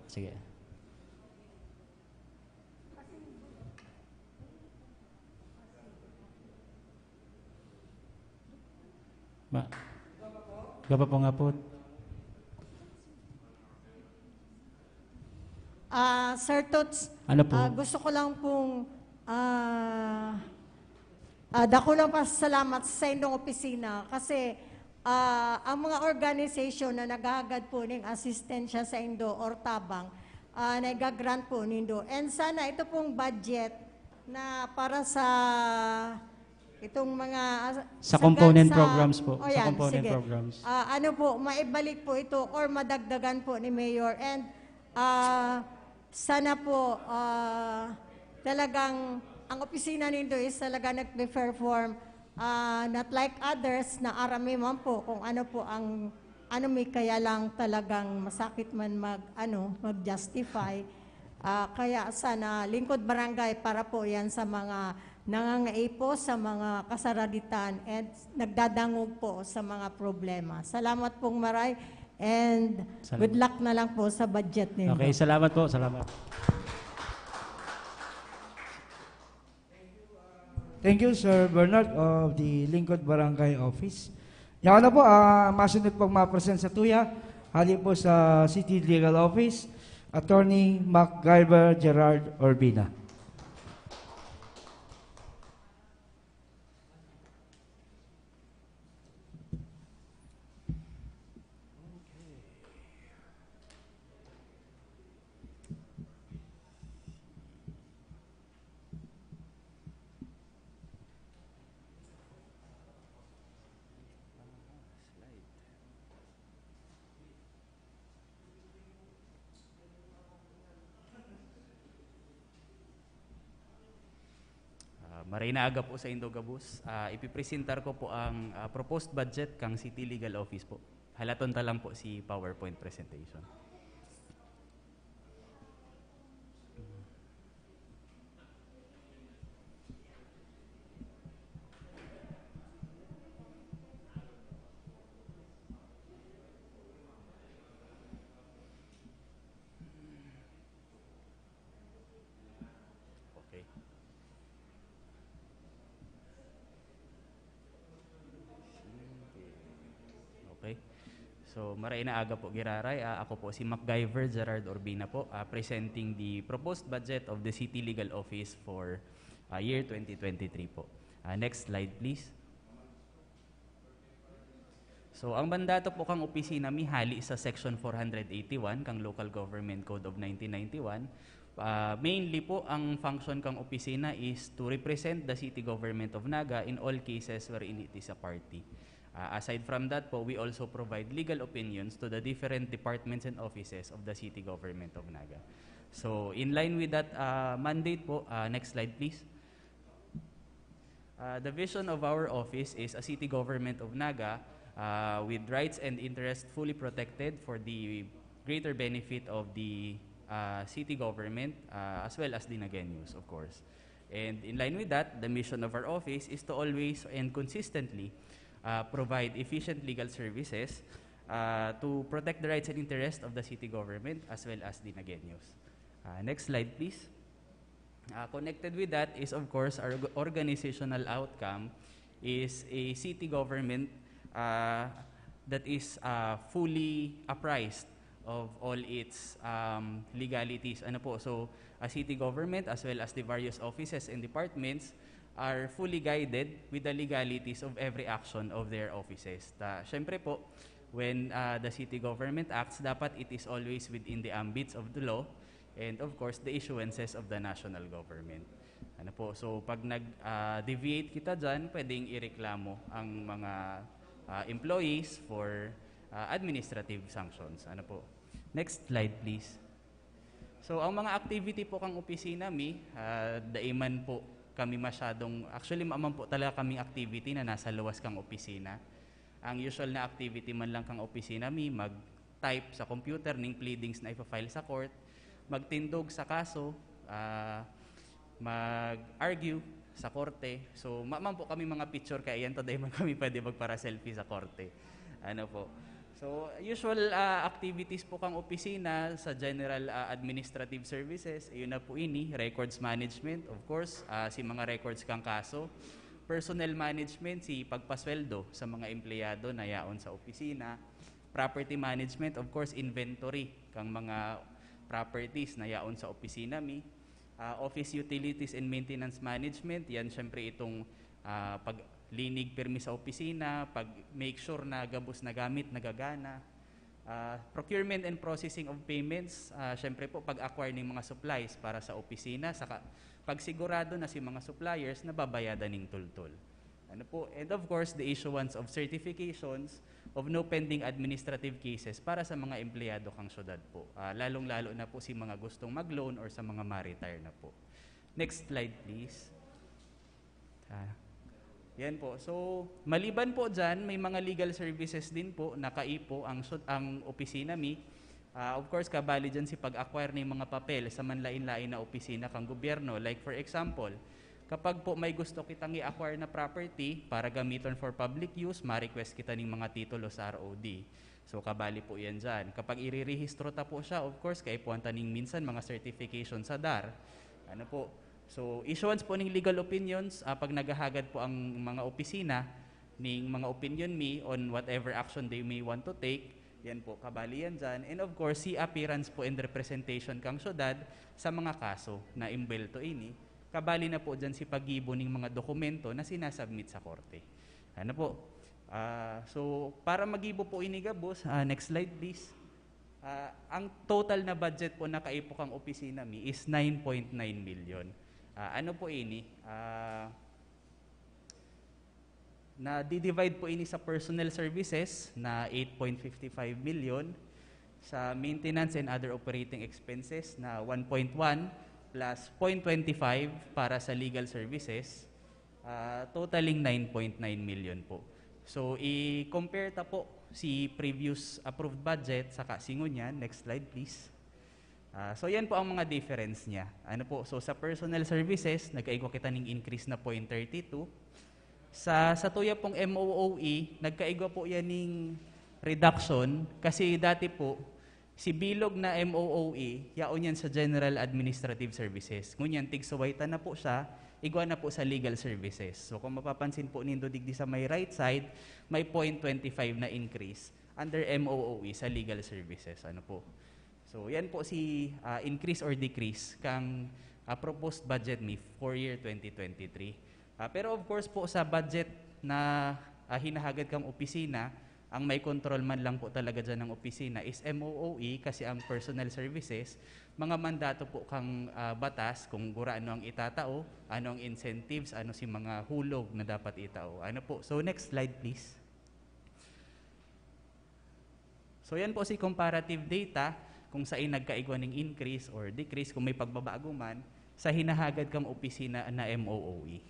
Sige. Ma, iba pa po nga po. Ah, Sir Toots, Ano po? ah, gusto ko lang pong ah, ah, dakulang pasalamat sa indong opisina kasi ah, ang mga organisasyon na naghahagad po ning asistensya sa indo or tabang, ah, naiga-grant po nindo. And sana ito pong budget na para sa itong mga ah, Sa component sa- programs po. Oh, Sa yan, component sige. programs. Ah, ano po, maibalik po ito or madagdagan po ni Mayor. And ah, sana po ah, talagang ang opisina nindo is talaga nagpe-perform ah, not like others na arami man po kung ano po ang ano may kaya lang talagang masakit man mag ano, mag-justify. Ah, kaya sana lingkod barangay para po yan sa mga nangangaipo sa mga kasaraditan and nagdadangog po sa mga problema. Salamat pong maray and Salamat. Good luck na lang po sa budget ninyo. Okay, salamat po. Salamat. Thank you, Sir Bernard of the Lingkod Barangay Office. Yan na po, ah, masunod pong mapresent sa tuya, hali po sa City Legal Office, Attorney MacGyver Gerard Urbina. Ah, maray na aga po sa indo gabos. Ah, ipipresentar ko po ang ah, proposed budget kang City Legal Office po. Halaton ta lang po si PowerPoint presentation. Okay. Okay. So, maray na aga po, giraray. Ah, ako po si MacGyver Gerard Urbina po, ah, presenting the proposed budget of the City Legal Office for ah, year twenty twenty-three po. Ah, next slide, please. So, ang mandato po kang opisina mi hali sa Section four hundred eighty-one kang Local Government Code of nineteen ninety-one. Ah, mainly po, ang function kang opisina is to represent the City Government of Naga in all cases wherein it is a party. Ah, aside from that po, we also provide legal opinions to the different departments and offices of the City Government of Naga. So, in line with that ah, mandate po, ah, next slide please. Uh, the vision of our office is a city government of Naga uh, with rights and interests fully protected for the greater benefit of the uh, city government uh, as well as the Nagueños, of course. And in line with that, the mission of our office is to always and consistently uh, provide efficient legal services uh, to protect the rights and interests of the city government as well as the Nagueños. Uh, next slide, please. Uh, connected with that is, of course, our org- organizational outcome is a city government uh, that is uh, fully apprised of all its um, legalities. Ano po? So, a city government as well as the various offices and departments are fully guided with the legalities of every action of their offices. Ta, syempre po, when uh, the city government acts, dapat it is always within the ambits of the law and, of course, the issuances of the national government. Ano po? So, pag nag-deviate kita dyan, pwedeng ireklamo ang mga uh, employees for uh, administrative sanctions. Ano po? Next slide, please. So, ang mga activity po kang opisina mi, uh, daiman po kami masyadong, actually, maaman po talaga kaming activity na nasa luwas kang opisina. Ang usual na activity man lang kang opisina mi, mag-type sa computer ning pleadings na ipa-file sa court, magtindog sa kaso, ah, mag-argue sa korte. So, maaman po kami mga picture kaya yan, ta dai man kami pwede magpara-selfie sa korte. Ano po? So, usual ah, activities po kang opisina sa general ah, administrative services, ayun na po ini, records management, of course, ah, si mga records kang kaso, personnel management, si pagpasweldo sa mga empleyado na yaon sa opisina, property management, of course, inventory kang mga properties na yaon sa opisina mi, ah, office utilities and maintenance management, yan syempre itong ah, paglinig pirmi sa opisina, pag-make sure na gabos na gamit nagagana. Ah, procurement and processing of payments, ah, syempre po pag-acquire ng mga supplies para sa opisina, saka pagsigurado na si mga suppliers nababayadan ning tultol. Ano po? And of course, the issuance of certifications of no pending administrative cases para sa mga empleyado kang syudad po. Ah, lalong-lalo na po si mga gustong mag-loan or sa mga ma-retire na po. Next slide, please. Ah, yan po. So, maliban po dyan, may mga legal services din po na kaipo ang, sut- ang opisina mi. Ah, of course, kabali dyan si pag-acquire ng mga papel sa manlain-lain na opisina kang gobyerno. Like for example, kapag po may gusto kitang i-acquire na property para gamiton for public use, ma-request kita ng mga titulo sa R O D. So, kabali po yan dyan. Kapag irirehistro ta po siya, of course, kaipuhan ta ning minsan mga certification sa DAR. Ano po? So, issuance po ng legal opinions, ah, pag naghahagad po ang mga opisina ning mga opinion mi on whatever action they may want to take, yan po, kabali yan dyan. And of course, si appearance po and representation kang syudad sa mga kaso na imbelto ini, kabali na po dyan si paggibo ning mga dokumento na sinasubmit sa korte. Ano po? Ah, so, para magibo po ini gabos, ah, next slide please. Ah, ang total na budget po na kaipo kang opisina mi is nine point nine million. Ah, ano po ini? Ah, na-divide po ini sa personnel services na eight point fifty five million, sa maintenance and other operating expenses na one point one plus point twenty five para sa legal services, ah, totaling nine point nine million po. So, i-compare ta po si previous approved budget saka si ngunyan. Next slide, please. Ah, so, yan po ang mga difference niya. Ano po? So, sa personal services, nagkaigwa kita ning increase na point thirty two. Sa, sa tuya pong M O O E, nagkaigwa po yan ning reduction kasi dati po, si bilog na M O O E, yaon yan sa General Administrative Services. Ngunyan, tigsuway ta na po siya, igwa na po sa Legal Services. So, kung mapapansin po nindo digdi sa may right side, may point twenty five na increase under M O O E sa Legal Services. Ano po? So, yan po si ah, increase or decrease kang ah, proposed budget mi for year twenty twenty-three. Ah, pero of course po, sa budget na ah, hinahagad kang opisina, ang may control man lang po talaga dyan ng opisina is M O O E, kasi ang personal services, mga mandato po kang ah, batas kung gurano ang itatao, ano ang incentives, ano si mga hulog na dapat itao. Ano po? So, next slide please. So, yan po si comparative data kung saan nagkaigwa ning increase or decrease, kung may pagbabago man, sa hinahagad kang opisina na M O O E.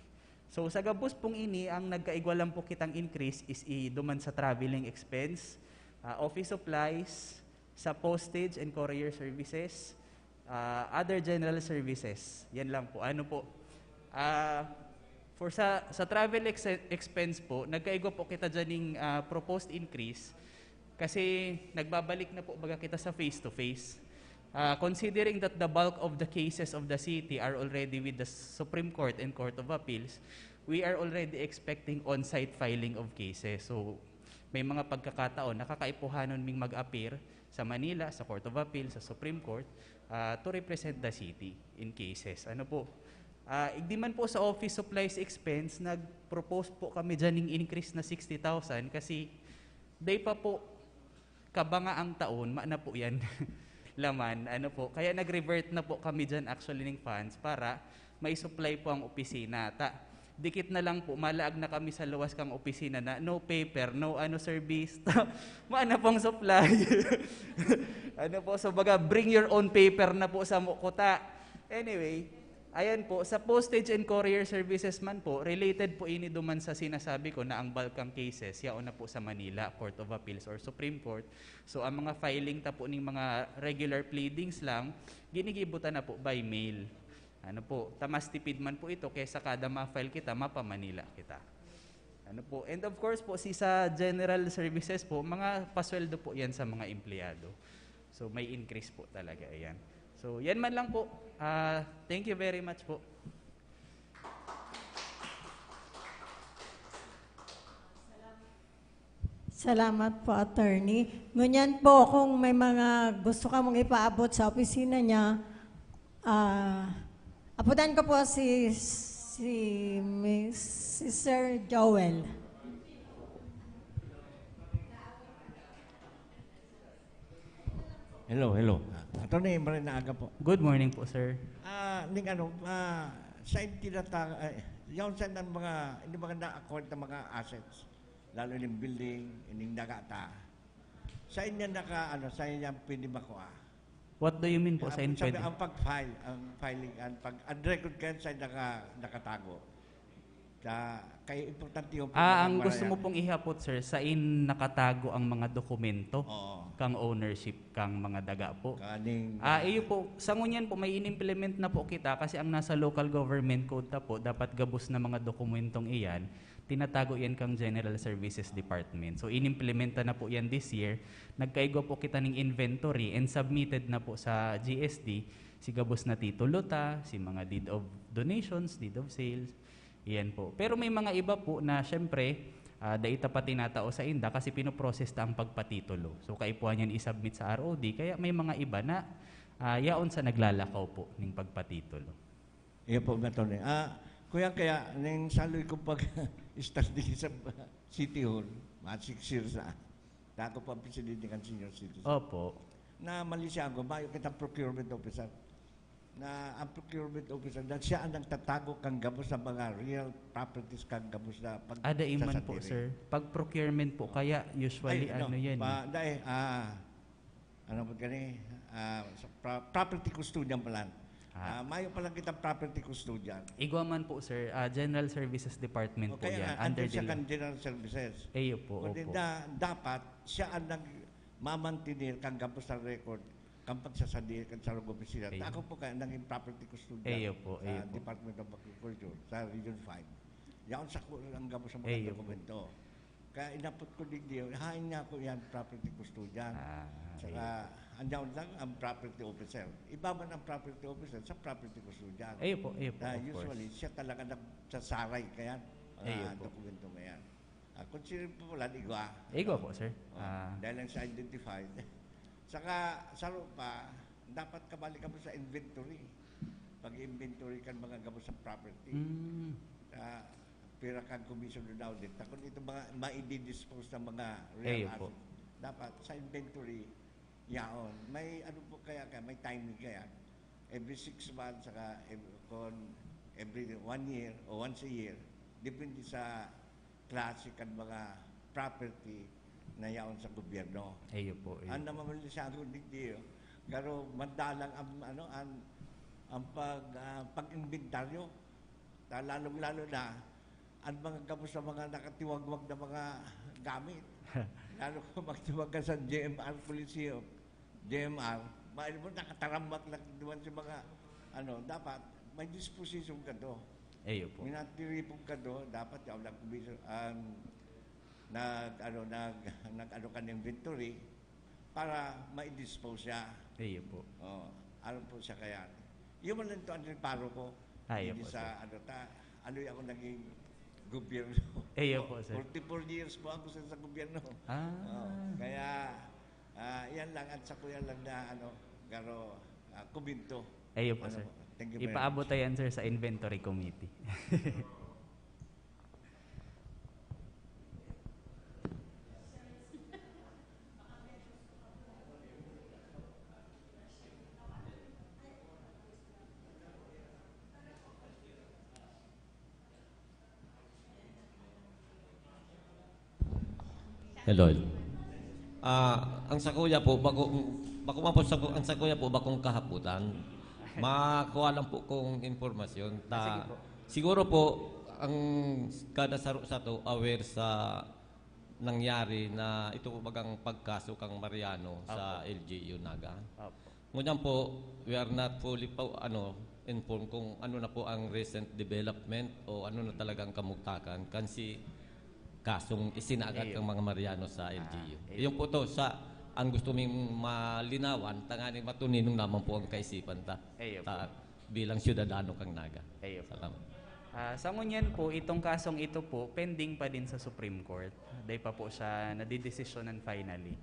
So, sa gabos pong ini, ang nagkaigwa lang po kitang increase is i-, duman sa traveling expense, ah, office supplies, sa postage and courier services, ah, other general services. Yan lang po. Ano po? Ah, for sa, sa travel ex-, expense po, nagkaigwa po kita dyan ng, ah, proposed increase kasi nagbabalik na po baga kita sa face-to-face. Ah, considering that the bulk of the cases of the city are already with the Supreme Court and Court of Appeals, we are already expecting on-site filing of cases. So, may mga pagkakataon, nakakaipuhanon ming mag-appear sa Manila, sa Court of Appeal, sa Supreme Court, ah, to represent the city in cases. Ano po? Ah, igdi man po sa office supplies expense, nag-propose po kami dyan ng increase na sixty thousand kasi day pa po, kabanga ang taon, maana po yan. Laman, ano po. Kaya nag-revert na po kami dyan actually ng funds para may supply po ang opisina. Ta, dikit na lang po, malaag na kami sa luwas kang opisina na no paper, no ano service. Maana pong supply. Ano po, so baga, bring your own paper na po sa mukuta. Anyway, ayan po, sa postage and courier services man po, related po ini duman sa sinasabi ko na ang bulk ng cases, yaon na po sa Manila, Court of Appeals or Supreme Court. So, ang mga filing ta po ning mga regular pleadings lang, ginigibo ta na po by mail. Ano po, ta mas tipid man po ito kaysa kada ma-file kita, mapa-Manila kita. Ano po, and of course po, si sa general services po, mga pasweldo po yan sa mga empleyado. So, may increase po talaga, ayan. So, yan man lang po. Ah, thank you very much po. Salamat po, attorney. Ngunyan po, kung may mga gusto ka mong ipaabot sa opisina niya, ah, abutan ko po si, si, Miss, si Sir Joel. Hello, hello. Attorney, maray na aga po. Good morning po, sir. Ah, ning ano, ah, sa intinata, eh, yung sa ng mga, hindi mga na-accord na mga assets, lalo yung building, ining dagata. Sa inyo naka, ano, sa inyo pwede makuha. What do you mean po sa Ang, in sabi, pwede? Ang pag-file, ang filing, ang pag, ang record kayo sa naka, nakatago. Sa, kaya importante yung Ah, ang pagmamahal gusto mo yan. Pong ihapot, sir, sa in nakatago ang mga dokumento Oo. Kang ownership kang mga daga po. Kaning, Ah, iyo po, sa ngunyan po, may inimplement na po kita kasi ang nasa local government code ta po, dapat gabos na mga dokumentong iyan, tinatago yan kang General Services Department. So, inimplementa na po yan this year. Nagkaigwa po kita ng inventory and submitted na po sa G S D si gabos na titulo ta, si mga deed of donations, deed of sales, iyan po. Pero may mga iba po na, syempre, ah, dai ta pa tinatao sa inda kasi pinoprocess ta ang pagpatitulo. So, kaipuhan yan isubmit sa R O D. Kaya may mga iba na ah, yaon sa naglalakaw po ning pagpatitulo. Iyo po, Attorney. Ah, kuya, kaya, ning saloy ko pag study sa City Hall, mga six years na. Ako po ang presidente ng senior citizen. Opo. Na mali siya ako, mayo kitang procurement officer. Na ang procurement officer, na siya ang nagtatago kang gabos sa mga real properties kang gabos na pag Ada iman po, sasadiri. Sir. Pag procurement po, kaya usually Ay, no, ano yan? Pa, dai, ah, ano po gani? Ah, sa pra- property custodian pala. Ah. Ah, mayo pala kitang property custodian. Igwa man po, sir. Ah, General Services Department O po kaya yan. nga, Under under siya the kan General Services. Iyo po, Kundi opo. na, dapat siya ang nagmamantinir kang gabos sa record, kang pagsasadir, kang sa opisina. Ayun. Ako po kaya naging property custodian Ayun po, sa ayun po. Department of Agriculture, sa Region five. Yaon sa ku- ang gabos sa mga Ayun po. dokumento. Kaya inapot ko digdi, hain niya ako yan, property custodian. Ah, Saka, ang yaon lang ang property officer. Iba man ang property officer sa property custodian. Ayun po, ayun po, Na of course. Usually, siya talaga nagsasaray kaya mga Ayun po. dokumento na yan. Ah, kung sino po wala, igwa. Igwa po, sir. Oh, Ah. Dahil lang siya identified. Saka, sa pa, dapat kabalik ka mo sa inventory. Pag-inventory ka ng mga gabos sa property. Mm. Ah, pira kang commission on audit. Takon ito mga ma-dispose ng mga real Ayun po. assets. Dapat sa inventory, yaon. May ano po kaya, kaya may timing kaya. Every six months, saka every, kung every one year o once a year, depende sa klase kan mga property na yaon sa gobyerno. Ayun po. Ayun. Ang namamali sa akin, digdi, pero madalang ang, ano, ang, ang pag, ah, pag-inventaryo. Ta-, lalong-lalo na, ang mga gabos na mga nakatiwagwag na mga gamit. Lalo kung magtiwag ka sa J M R Coliseum, J M R, main mo nakatarambak na duman sa mga, ano, dapat may disposition ka do. Iyo po. Minatiripon ka do, dapat yaw lang kumiso-, ang nag, ano, nag, nag, ano ka ng inventory para ma-dispose siya. Iyo po. Oh, alam po siya kaya. Yun man lang to ang reparo ko. Ah, iyo Hindi po, sa, sir. ano, ta, ano yung ako naging gobyerno. Iyo po, sir. Forty-four years po ako sa, sa gobyerno. Ah. Oh, kaya, ah, yan lang at sa kuya lang na, ano, garo, ah, komento. Iyo po, Ano sir. po? Thank you very Ipaabot much. yan, sir, sa inventory committee. Hello. Ah, ang sakuya po, bako, bako man po sa, ang sakuya po, bakong kahaputan. Makuha lang po kong impormasyon. Ta, Ah, sige po. siguro po, ang kada saro sato aware sa nangyari na ito po bagang pagkaso kang Mariano sa Opo. L G U Naga. Opo. Ngunyan po, we are not fully po, ano, informed kung ano na po ang recent development o ano na talagang kamugtakan. Kasi kasong isinaagad Iyo. kang mga Mariano sa Ah, L G U. iyo. Yun po to, sa, ang gusto ming malinawan, tanganing matuninong naman po ang kaisipan ta. Iyo po. Ta, bilang syudadano kang Naga. Iyo po. Salamat. Ah, sa ngunyan po, itong kasong ito po, pending pa din sa Supreme Court. Dai pa po siya nadidesisyonan finally.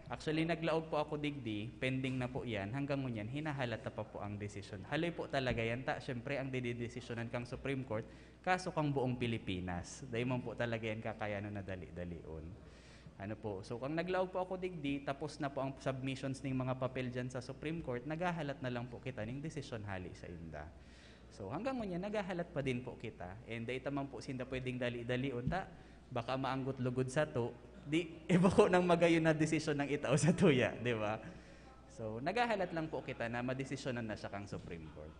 Actually, naglaog po ako digdi, pending na po yan. Hanggang ngunyan, hinahalata pa po ang desisyon. Haloy po talaga yan, ta, syempre, ang dididesisyonan kang Supreme Court, kaso kang buong Pilipinas. Dai man po talaga yan kakayanon na dali-dalion. Ano po, so, kang naglaog po ako digdi, tapos na po ang submissions ning mga papel dyan sa Supreme Court, naghahalat na lang po kita ning desisyon hali sa inda. So, hanggang ngunyan, naghahalat pa din po kita. And dai ta man po sinda pwedeng dali-dalion, ta, baka maanggot lugod sato, di, iba ko nang magayon na desisyon ng itao sa tuya, di ba? So, naghahalat lang po kita na madesisyonan na siya kang Supreme Court.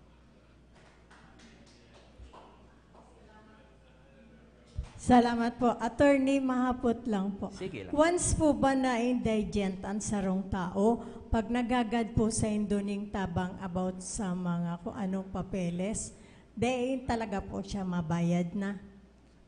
Salamat po. Attorney, mahapot lang po. Sige lang. Once po ba na indigent ang sarong tao, pag nagagad po sa indo ning tabang about sa mga kung anong papeles, dai talaga po siya mabayad na?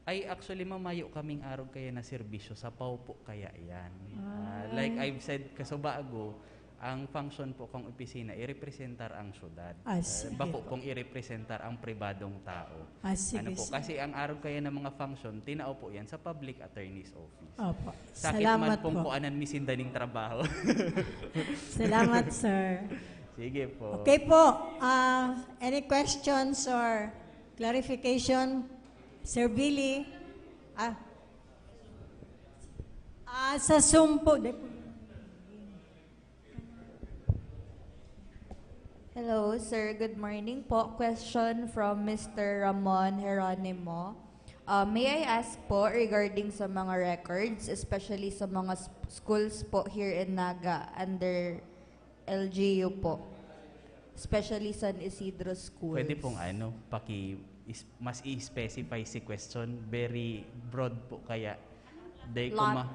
Ay, actually, ma'am, mayo kaming arog kaya na serbisyo, sa pao po kaya yan. Ah, Ah. like I've said kasubago, ang function po kang opisina, irepresentar ang syudad. Ah, Eh, sige bako po. pong irepresentar ang pribadong tao. Ah, sige, Ano po, sir. kasi ang arog kaya ng mga function, tinao po yan sa public attorney's office. Opo. Sakit Salamat man pong po. kuanan mi sinda ning trabaho. Salamat, sir. Sige po. Okay po. Ah, any questions or clarification? Sir Billy? Ah. Ah, sa sumpo, de- Hello, sir. Good morning po. Question from Mister Ramon Jeronimo. Uh, may I ask po regarding sa mga records, especially sa mga s-, schools po here in Naga under L G U po? Especially San Isidro schools. Pwede pong ano, paki-, is-, mas i-specify si question. Very broad po kaya. Dai ko Lot. ma-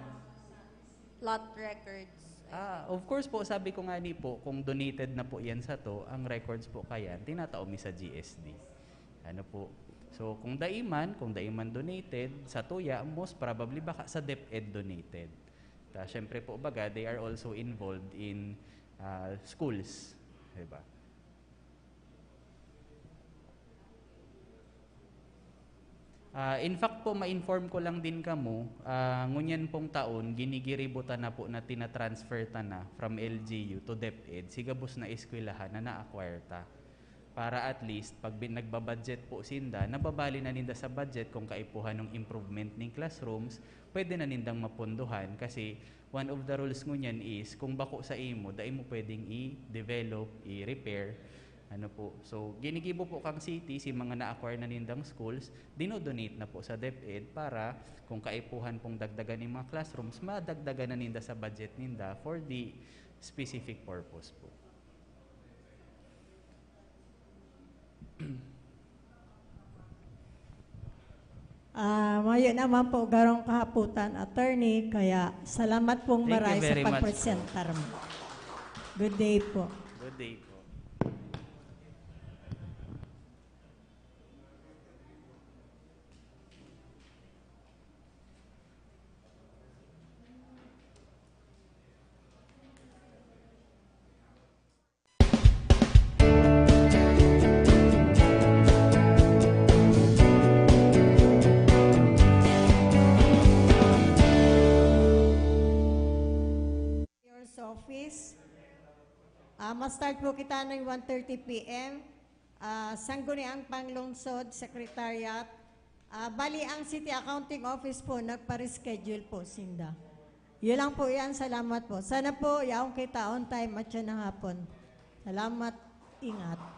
Lot records. Ah, of course po, sabi ko nga ni po, kung donated na po yan sato, ang records po kayan, tinatao mi sa G S D. Ano po? So, kung dai man, kung dai man donated, sa tuya, most probably baka sa DepEd donated. Ta, syempre po, baga, they are also involved in, ah, schools. Diba? Ah, in fact po, ma-inform ko lang din kamo, ah, ngunyan pong taon, ginigiribo ta na po na tina-transfer ta na from L G U to DepEd, si gabos na eskwelahan na na-acquire ta. Para at least, pag bin-, nagbabudget po sinda, nababali na ninda sa budget kung kaipuhan ng improvement ning classrooms, pwede na nindang mapondohan kasi one of the rules ngunyan is, kung bako sa imo, dai mo pwedeng i-develop, i-repair. Ano po? So, ginigibo po kang city, si mga na-acquire na nindang schools, dinodonate na po sa DepEd para kung kaipuhan pong dagdagan ng mga classrooms, madagdagan na ninda sa budget ninda for the specific purpose po. Ah, mayo naman po garong kahapotan, attorney, kaya salamat pong Thank you maray sa very much po. pagpresentar mo. Good day po. Good day po. Mayor's office. Ah, ma-start po kita ng one thirty P M. Ah, Sangguniang Panglungsod, Secretariat. Ah, bali, ang City Accounting Office po, nagpa-reschedule po sinda. Yun lang po yan. Salamat po. Sana po, yaon kita on time at siya na hapon. Salamat. Ingat.